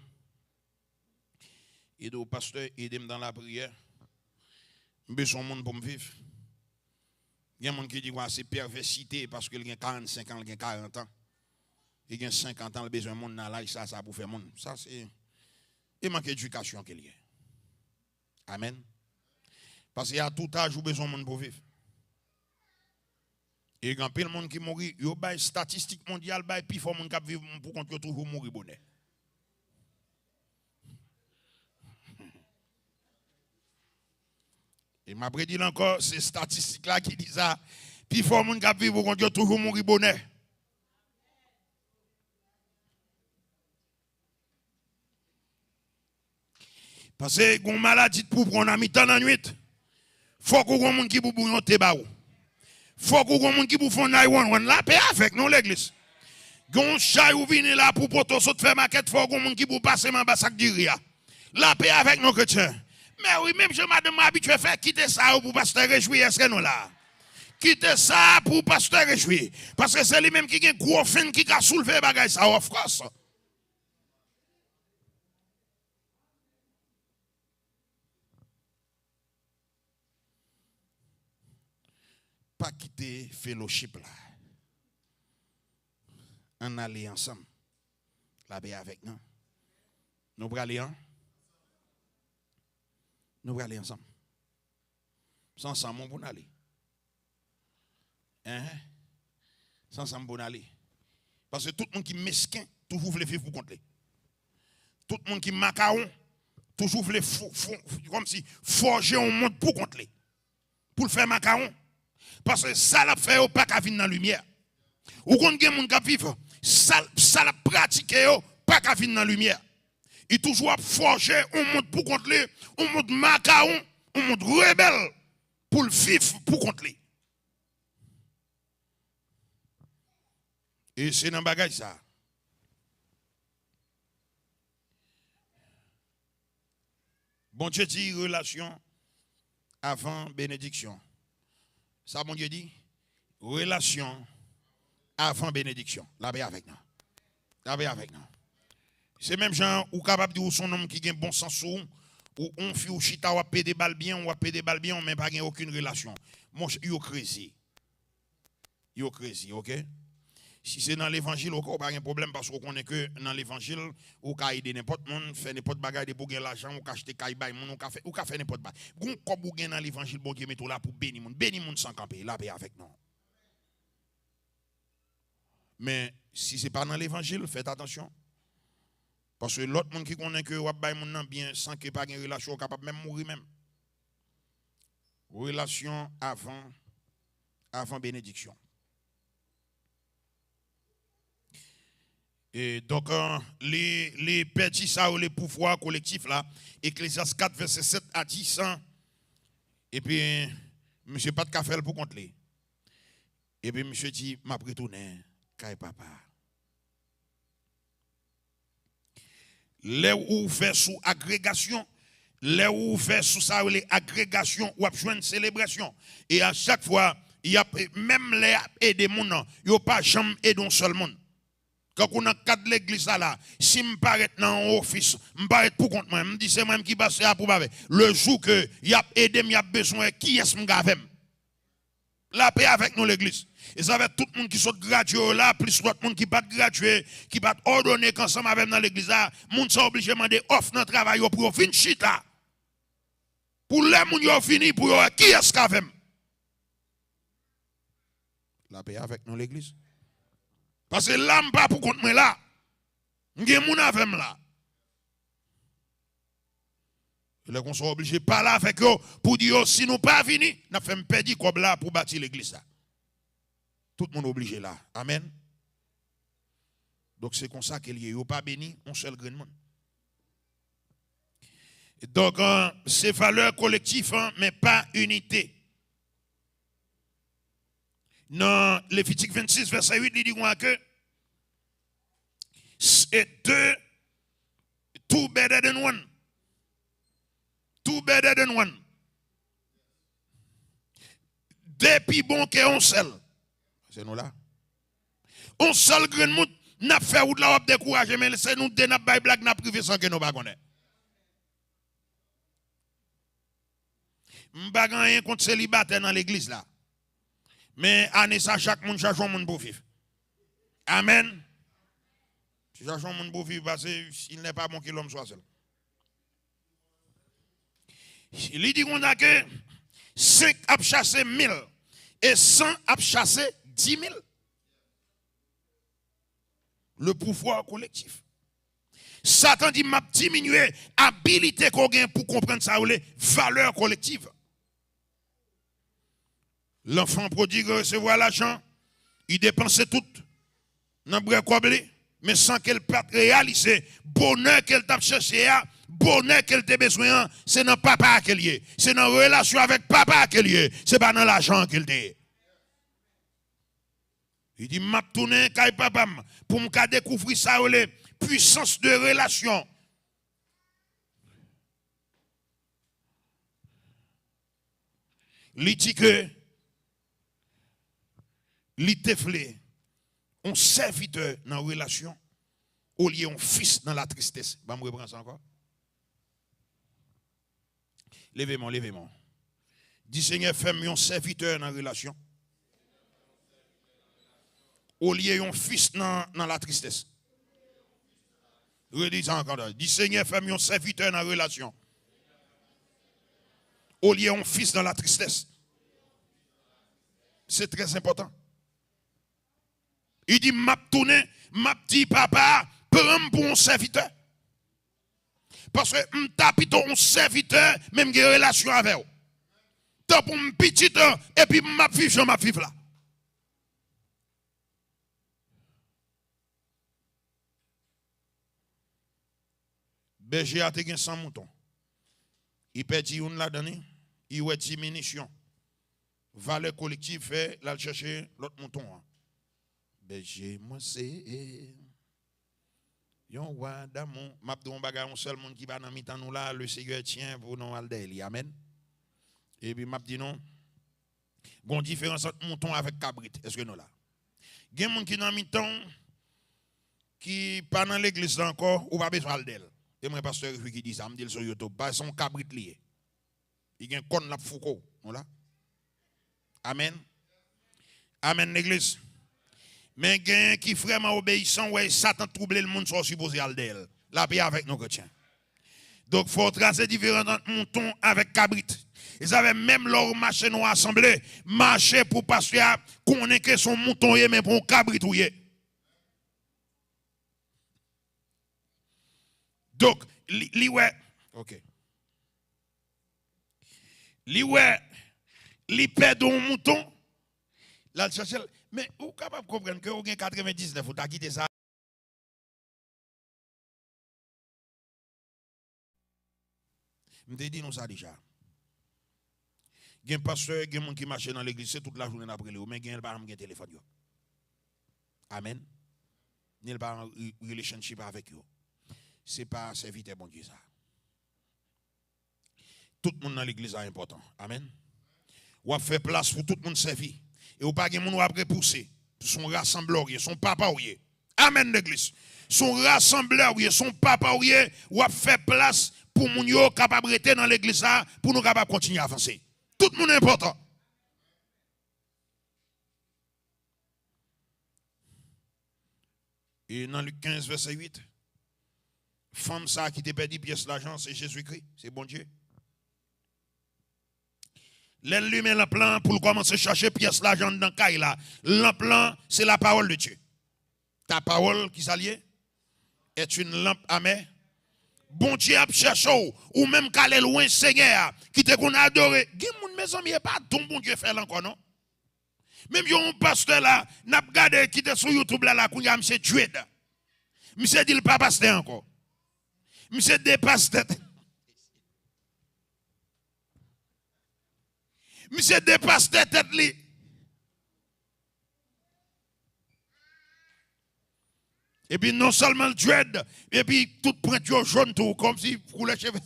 li di w, "Pastè, ede m nan lapriyè. M bezwen yon moun pou m viv." Gen moun ki di, "Wa, se pèvèsite, paske l gen karannsenk an, l gen karant an. Li gen senkant an, l bezwen moun nan laj sa, sa pou fè moun." Sa se, e mank edikasyon ke l ye. Amèn. Paske a tout aj, ou bezwen moun pou viv. E gen anpil moun ki mouri, yo bay estatistik mondyal, bay pifò moun k ap viv pou kont yo toujou mouri bonè. E m ap redi l ankò, se estatistik la ki di sa. Pifò moun k ap viv pou kont yo toujou mouri bonè. Paske gen yon maladi pou pran nan mitan lannwit. Fòk ou gen yon moun ki pou bouyon te ba ou. Fòk ou gen yon moun ki pou fè yon nine one one. Lapè avèk nou, legliz. Gen yon chay ou vini la pou pote w sot fè makèt, fòk ou gen yon moun ki pou pase m anba sak diri a. Lapè avèk nou, kretyen. Men wi, menm jan madanm mwen abitye fè, kite sa yo pou pastè rejwi, èske nou la? Kite sa pou pastè rejwi. Paske se li menm ki gen gwo fen ki ka soulve bagay sa yo, of course. Pa kite fellowship la. Ann ale ansanm. Lapè avèk nou. Nou prale an? Nou prale ansanm. Se ansanm pou n ale. Enhen. Se ansanm pou n ale. Paske tout moun ki mesken toujou vle viv pou kont li. Tout moun ki makawon toujou vle fo, fo, kòmsi fòje yon mond pou kont li. Pou l fè makawon. Paske sa l ap fè yo pa ka vin nan limyè. Ou konn gen moun k ap viv, sa, sa l ap pratike yo pa ka vin nan limyè. Li toujou ap fòje yon mond pou kont li, yon mond makawon, yon mond rebèl pou l viv pou kont li. E se nan bagay sa. Bondye di relasyon avan benediksyon. Sa Bondye di? Relasyon avan benediksyon. Lapè avèk nou. Lapè avèk nou. Se menm jan ou kapab di ou se yon nonm ki gen bon sans sou ou, ou yon fi ou chita w ap pede bal byen, w ap pede bal byen, men pa gen okenn relasyon. Monchè, yo kreze. Yo kreze, oke? Si se nan levanjil, oke, ou pa gen pwoblèm paske ou konnen ke nan levanjil, ou ka ede nenpòt moun, fè nenpòt bagay, depi ou gen lajan, ou ka achte kay bay moun, ou ka fè, ou ka fè nenpòt bagay. Gon kòb ou gen nan levanjil, Bondye mete w la pou beni moun. Beni moun san kanpe, lapè avèk nou. Men, si se pa nan levanjil, fèt atansyon. Paske lòt moun ki konnen ke w ap bay moun nan byen san ke pa gen relasyon, ou kapab menm mouri menm. Relasyon avan, avan benediksyon. E donk, euh, li, li pèdi sa yo le pouvwa kolektif la, Eklezyas kat, vèsè sèt a dis, epi misye pa t ka fè l pou kont li. Epi misye di, m ap retounen kay papa. Lè ou ouvè sou agregasyon, lè ou ouvè sou sa yo rele agregasyon, w ap jwenn selebrasyon. E a chak fwa, y ap, menm lè y ap ede moun nan, yo pa janm ede yon sèl moun. Kankou nan kad legliz la la, si m parèt nan yon ofis, m parèt pou kont mwen, m di se mwen menm ki pastè a pou bagay. Le jou ke y ap ede m, y ap bezwen wè kiyès m gen avè m. Lapè avèk nou, legliz. E sa fè tout moun ki sot gradye yo la, plis lòt moun ki pa t gradye, ki pa t òdone, k ansanm avè m nan legliz la, moun sa yo oblije mande òf nan travay yo pou yo vin chita. Pou lè moun yo vini, pou yo wè kiyès k avè m. Lapè avèk nou, legliz. Paske la, m pa pou kont mwen la. M gen moun avè m la. Lè konsa, w oblije pale avèk yo pou di yo, si nou pa vini, n ap fè m pèdi kòb la pou bati legliz la. Tout moun oblije la. Amèn. Donk, se konsa ke l ye. Yo pa beni yon sèl grenn moun. Donk, euh, se valè kolektif, hein, men pa inite. Nan Levitik vennsis, vèsè uit, li di konsa ke se de, two better than one. Two better than one. De pi bon ke yon sèl. Se nou la. Yon sèl grenn moun, n ap fè wout la, w ap dekouraje, men se nou de n ap bay blag, n ap rive san ke nou pa konnen. M pa gen anyen kont selibatè nan legliz la. Men ane sa, chak moun chache yon moun pou viv. Amèn. Chache yon moun pou viv, paske il n'est pas bon que l'homme soit seul. Li di konsa ke senk ap chase mil e san ap chase di mil. Le pouvoir collectif. Satan di, m ap diminye abilite ke w gen pou konprann sa yo rele valè kolektif. Lanfan pwodig resevwa lajan, li depanse tout nan bwè kòb li, men san ke l pa t reyalize bonè ke l t ap chèche a, bonè ke l te bezwen an, se nan papa a ke l ye, se nan relasyon avèk papa a ke l ye, se pa nan lajan an ke l te ye. Li di, "M ap tounen kay papa m pou m ka dekouvri sa yo rele pwisans de relasyon." Li di ke li te vle yon sèvitè nan relasyon olye yon fis nan latristès. Ban m repran sa ankò. Leve men w, leve men w. Di, "Senyè, fè m yon sèvitè nan relasyon olye yon fis nan, nan latristès." Redi sa ankò. Di, "Senyè, fè m yon sèvitè nan relasyon olye yon fis nan latristès." Se trè enpòtan. Li di, "M ap tounen, m ap di papa a, pran m pou yon sèvitè. Paske m ta pito yon sèvitè, men m gen relasyon avè w. Tanpri m pitit an, epi m ap viv jan m ap viv la." Bèje a te gen san mouton. Li pèdi youn ladan li, li wè diminisyon. Valè kolektif fè l al chèche lòt mouton an. Bèje mwen se yon wa damou. M ap di yon bagay, yon sèl moun ki pa nan mitan nou la, le Seyè tyen pou nou al dèyè li. Amèn. Epi m ap di nou, gon diferans ant mouton avèk kabrit. Èske nou la? Gen moun ki nan mitan w ki pa nan legliz la ankò, ou pa bezwen al dèyè l. E mwen, pastè Rifi ki di sa, m di l sou YouTube, pa se yon kabrit li ye. Li gen kòn l ap fouke w. Nou la? Amèn. Amèn, legliz. Men genyen ki vrèman obeyisan, w wè e Satan twouble l, moun sa w sipoze al dèyè l. Lapè avèk nou, kretyen. Donk, fò w trase diferans ant mouton avèk kabrit. E sa fè menm lè w mache nan yon asanble, mache pou pastè a konnen ke se yon mouton w ye, men pou yon kabrit ou ye. Donk, li, li wè, ok. Li wè, li pèdi yon mouton, l al chèche l. Men ou kapab konprann ke ou gen katrevendiznèf, ou ta kite sa. M te di nou sa deja. Gen pastè, gen moun ki mache nan legliz, se tout lajounen n ap rele yo, men gen yo pa janm gen telefòn yo. Amèn. Ni l pa an re-, relationship avèk yo. Se pa sèvitè Bondye sa. Tout moun nan legliz la enpòtan. Amèn. W ap fè plas pou tout moun sèvi. E ou pa gen moun w ap repouse. Se yon rasanblè w ye, se yon papa w ye. Amèn, legliz. Se yon rasanblè w ye, se yon papa w ye, w ap fè plas pou moun yo kapab rete nan legliz la, pou nou kapab kontinye avanse. Tout moun enpòtan. E nan Lik kenz, vèsè uit, fanm sa a ki te pèdi pyès lajan, se Jezikri, se Bondye. Lè l limen lanp lan pou l kòmanse chache pyès lajan anndan kay la, lanp lan, se la parole de Dieu. Ta pawòl, ki sa l ye? Est une lampe à mes. Bondye ap chèche w, ou menm k ale lwen Senyè a, ki te konn adore. Gen moun, mezanmi, e pa don Bondye fè l ankò, non. Menm jan yon pastè la, n ap gade ki te sou YouTube la, la, kounye a, misye dread. Misye di l pa pastè ankò. Misye depastè. Misye depastè tèt li. Epi non sèlman l dread, epi tout pwent yo jòn tou, kòmsi koulè cheve.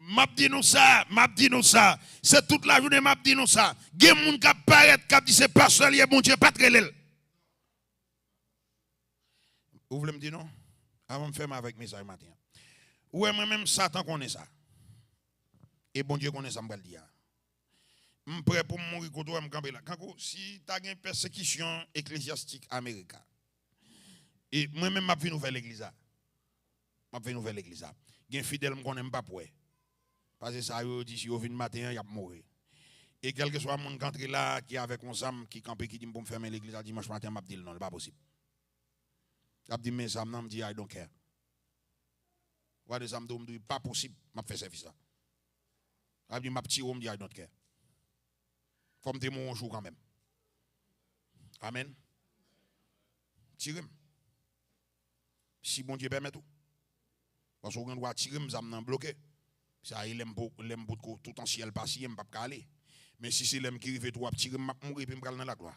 M ap di nou sa, m ap di nou sa. Se tout lajounen m ap di nou sa. Gen moun k ap parèt, k ap di se pastè l ye, Bondye pa t rele l. Ou vle m di nou? Avan m fèmen avèk mesaj maten an. Ou wè, mwen menm, Satan konnen sa. E Bondye konnen sa m pral di a. M prè pou m mouri kote w wè m kanpe la. Kankou, si ta gen pèsekisyon eklezyastik Amerika, e mwen menm, m ap vin ouvè legliz la. M ap vin ouvè legliz la. Gen fidèl m konnen m p ap wè. Paske sa yo, yo di si yo vin maten an, y ap mouri. E kèlkeswa moun k antre la, ki avèk yon zam, ki kanpe, ki di m pou m fèmen legliz la dimanch maten an, m ap di l non, li pa posib. L ap di m, "Men zam nan," m di, "I don't care." Ou gade sa m di w, m di w, pa posib, m ap fè sèvis la. Sa vle di, m ap tire w, m di, I don't care. Fò m te mouri yon jou kanmenm. Amèn. Tire m. Si Bondye pèmèt ou. Paske ou gen dwa tire m, zam nan bloke. Sa e lè m po-, lè m potko tout an syèl pa siye, m p ap ka ale. Men si se lè m ki rive tou, w ap tire m, m ap mouri, epi m pral nan laglwa.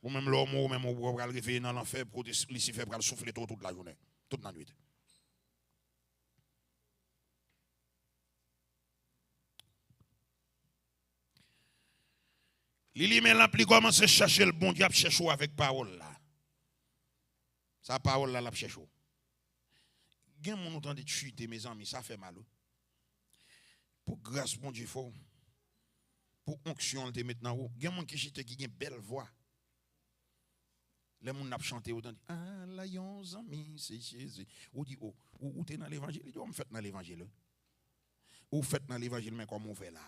Ou menm lè w mouri, ou menm ou pral reveye nan lanfè, kote Lisifè pral souflete w tout lajounen, tout lannwit. Li limen lanp, li kòmanse chèche l, Bondye ap chèche w avèk pawòl la. Sa pawòl la, l ap chèche w. Gen moun ou tande chite, mezanmi, sa fè mal, wi. Pou gras Bondye fè w, pou onksyon l te met nan ou. Gen moun ki chite ki gen bèl vwa. Lè moun ap chante, ou tande, "Ala yon zanmi, se Jezi." Ou di, "O, ou, ou te nan levanjil?" Li di, "O, m fèt nan levanjil, wi." Ou fèt nan levanjil, men kòman ou fè la?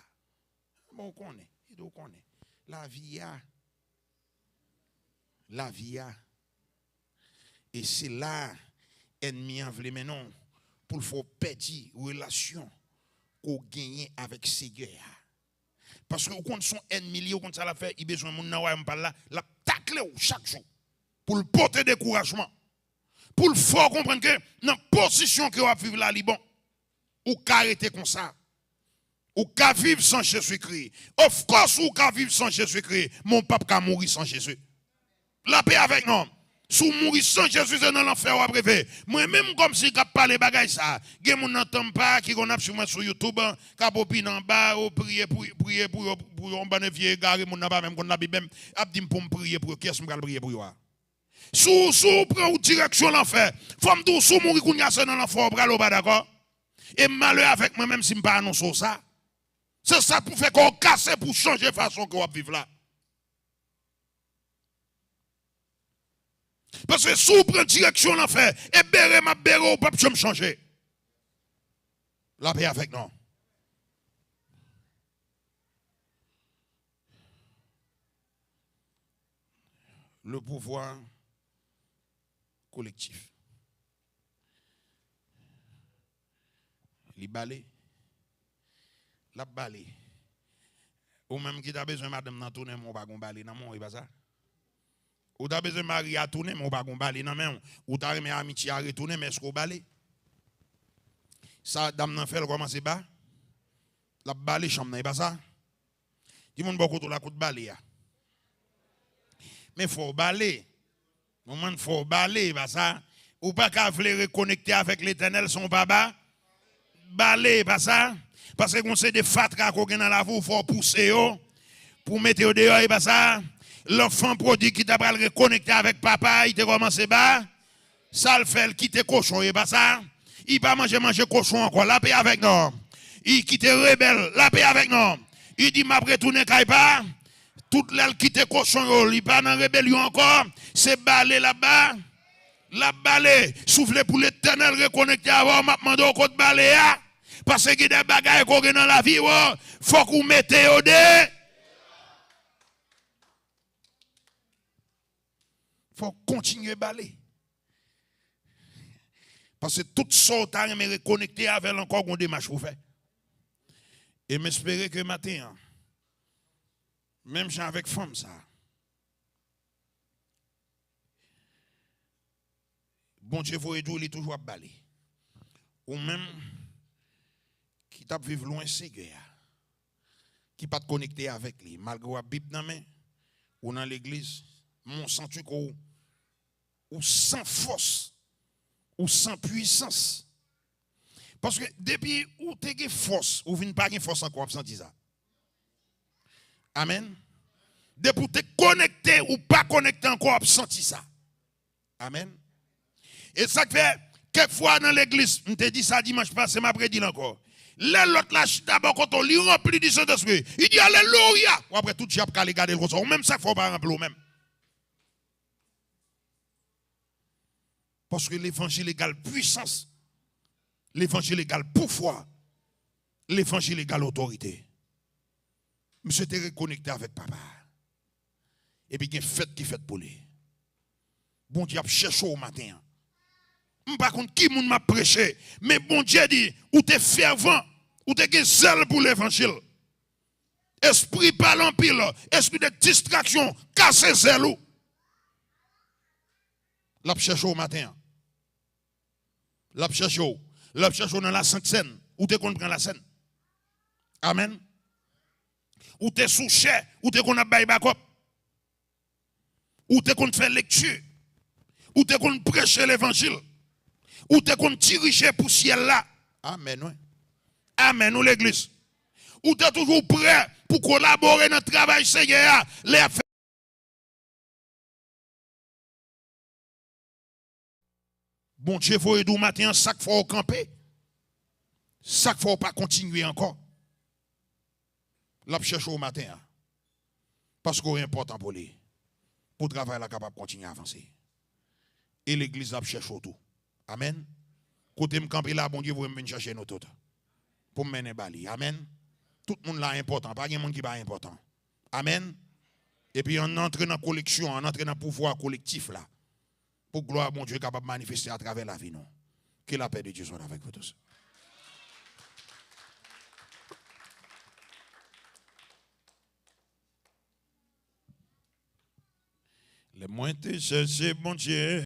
Bon, ou konnen, li di, "Ou konnen. Lavi a, lavi a." E se la ènmi an vle mennen w pou l fè w pèdi relasyon ke w genyen avèk Seyè a. Paske ou konn se yon ènmi li ye, ou konn sa l ap fè, li bezwen moun nan wayòm pa l la, l ap takle w chak jou pou l pote dekourajman, pou l fè w konprann ke nan pozisyon ke w ap viv la, li bon. Ou ka rete konsa. Ou ka viv san Jezikri. Of course, ou ka viv san Jezikri, men w p ap ka mouri san Jezi. Lapè avèk nou. Si w mouri san Jezi, se nan lanfè w ap rive. Mwen menm, kòmsi k ap pale bagay sa, gen moun nan Tampa ki konn ap swiv mwen sou YouTube, k ap opine anba, o, priye pou, priye pou yo, pou yon bann vye egare, moun nan pa menm konn Labib menm, ap di m pou m priye pou yo. Kiyès m pral priye pou yo a? Si w, si w pran yon direksyon lanfè, fò m di w, si w mouri kounye a, se nan lanfè w prale, ou pa dakò? E malè avèk mwen menm si m pa anonse w sa. Se sa k pou fè kò w kase pou w chanje fason ke w ap viv la. Paske si w pran direksyon lanfè, e bere m ap bere w, w p ap janm chanje. Lapè avèk nou. Le pouvoir collectif. Li bale. L ap bale. Ou menm ki ta bezwen madanm nan tounen men w, ou pa gon bale nan men w, e pa sa? Ou ta bezwen mari a tounen men w, ou pa gon bale nan men w. Ou ta renmen amitye a retounen, men èske w bale? Sa dam nan fè, l kòmanse ba. L ap bale chanm nan, e pa sa? Di moun bò kote w la, kote bale a. Men fò w bale. Moun, fò w bale, e pa sa? Ou pa ka vle rekonekte avèk Letènèl san w pa ba-, bale, e pa sa? Paske gon seri de fatra ke w gen nan lavi w, fò w pouse yo pou w mete yo deyò, e pa sa? Lanfan pwodig ki ta pral rekonekte avèk papa, li te kòmanse ba-, Sa l fè, l kite kochon yo, e pa sa? Li pa manje manje kochon ankò. Lapè avèk nou. Li kite rebèl. Lapè avèk nou. Li di, "M ap retounen kay pa." Tout lè l kite kochon yo, li pa nan rebelyon ankò. Se bale l ap ba-, l ap bale. Si w vle pou Letènèl rekonekte avè w, m ap mande w kot bale a. Paske gen de bagay ke w gen nan lavi w, fòk ou mete yo de. Fò w kontinye bale. Paske tout sa w ta renmen rekonekte avè l ankò, gon demach pou w fè. E m espere ke maten an, menm jan avèk fanm sa, Bondye voye di w li toujou ap bale. Ou menm ki t ap viv lwen Seyè a, ki pa t konekte avèk li, malgre w ap Bib nan men, ou nan legliz, men w santi ke w, ou san fòs, ou san pwisans. Paske depi ou te gen fòs, ou vin pa gen fòs ankò, w ap santi sa. Amèn. Depi w te konekte, ou pa konekte ankò, w ap santi sa. Amèn. E sa k fè, kèk fwa nan legliz, m te di sa dimanch pase, m ap redi l ankò. Lè lòt la chita bò kote w, li ranpli di Sentespri. Li di, "Alelouya!" W ap wè tout je ap kale gade l konsa. Ou menm, sa k fè w pa ranpli w menm? Paske levanjil egal pwisans. Levanjil egal pouvwa. Levanjil egal otorite. Misye te rekonekte avèk Papa a. Epi gen fèt ki fèt pou li. Bondye ap chèche w maten an. M pa konn ki moun m ap preche, men Bondye di, ou te fèvan, ou te gen zèl pou levanjil. Espri pale anpil, espri de distraksyon, kase zèl ou. L ap chèche w maten an. L ap chèche w. L ap chèche w nan lasent sèn. Ou te konn pran lasèn. Amèn. Ou te sou chè. Ou te konn ap bay bakòp. Ou te konn fè lekti. Ou te konn preche levanjil. Ou te konn dirije pou syèl la. Amèn, wi. Amèn, wi, legliz. Ou te toujou prè pou kolabore nan travay Senyè a. Lè y ap fè Bondye voye di w maten an, sa k fè w kanpe, sa k fè w pa kontinye ankò. L ap chèche w maten an, paske w enpòtan pou li, pou travay la kapab kontinye avanse. E legliz la ap chèche w tou. Amèn. Kote m kanpe la, Bondye voye m vin chèche nou tout pou m mennen ba li. Amèn. Tout moun la enpòtan, pa gen moun ki pa enpòtan. Amèn. Epi ann antre nan koleksyon, ann antre nan pouvwa kolektif la. Pou glwa Bondye kapab manifeste atravè lavi nou. Que la paix de Dieu soit avec vous tous. Lè mwen te chèche Bondye,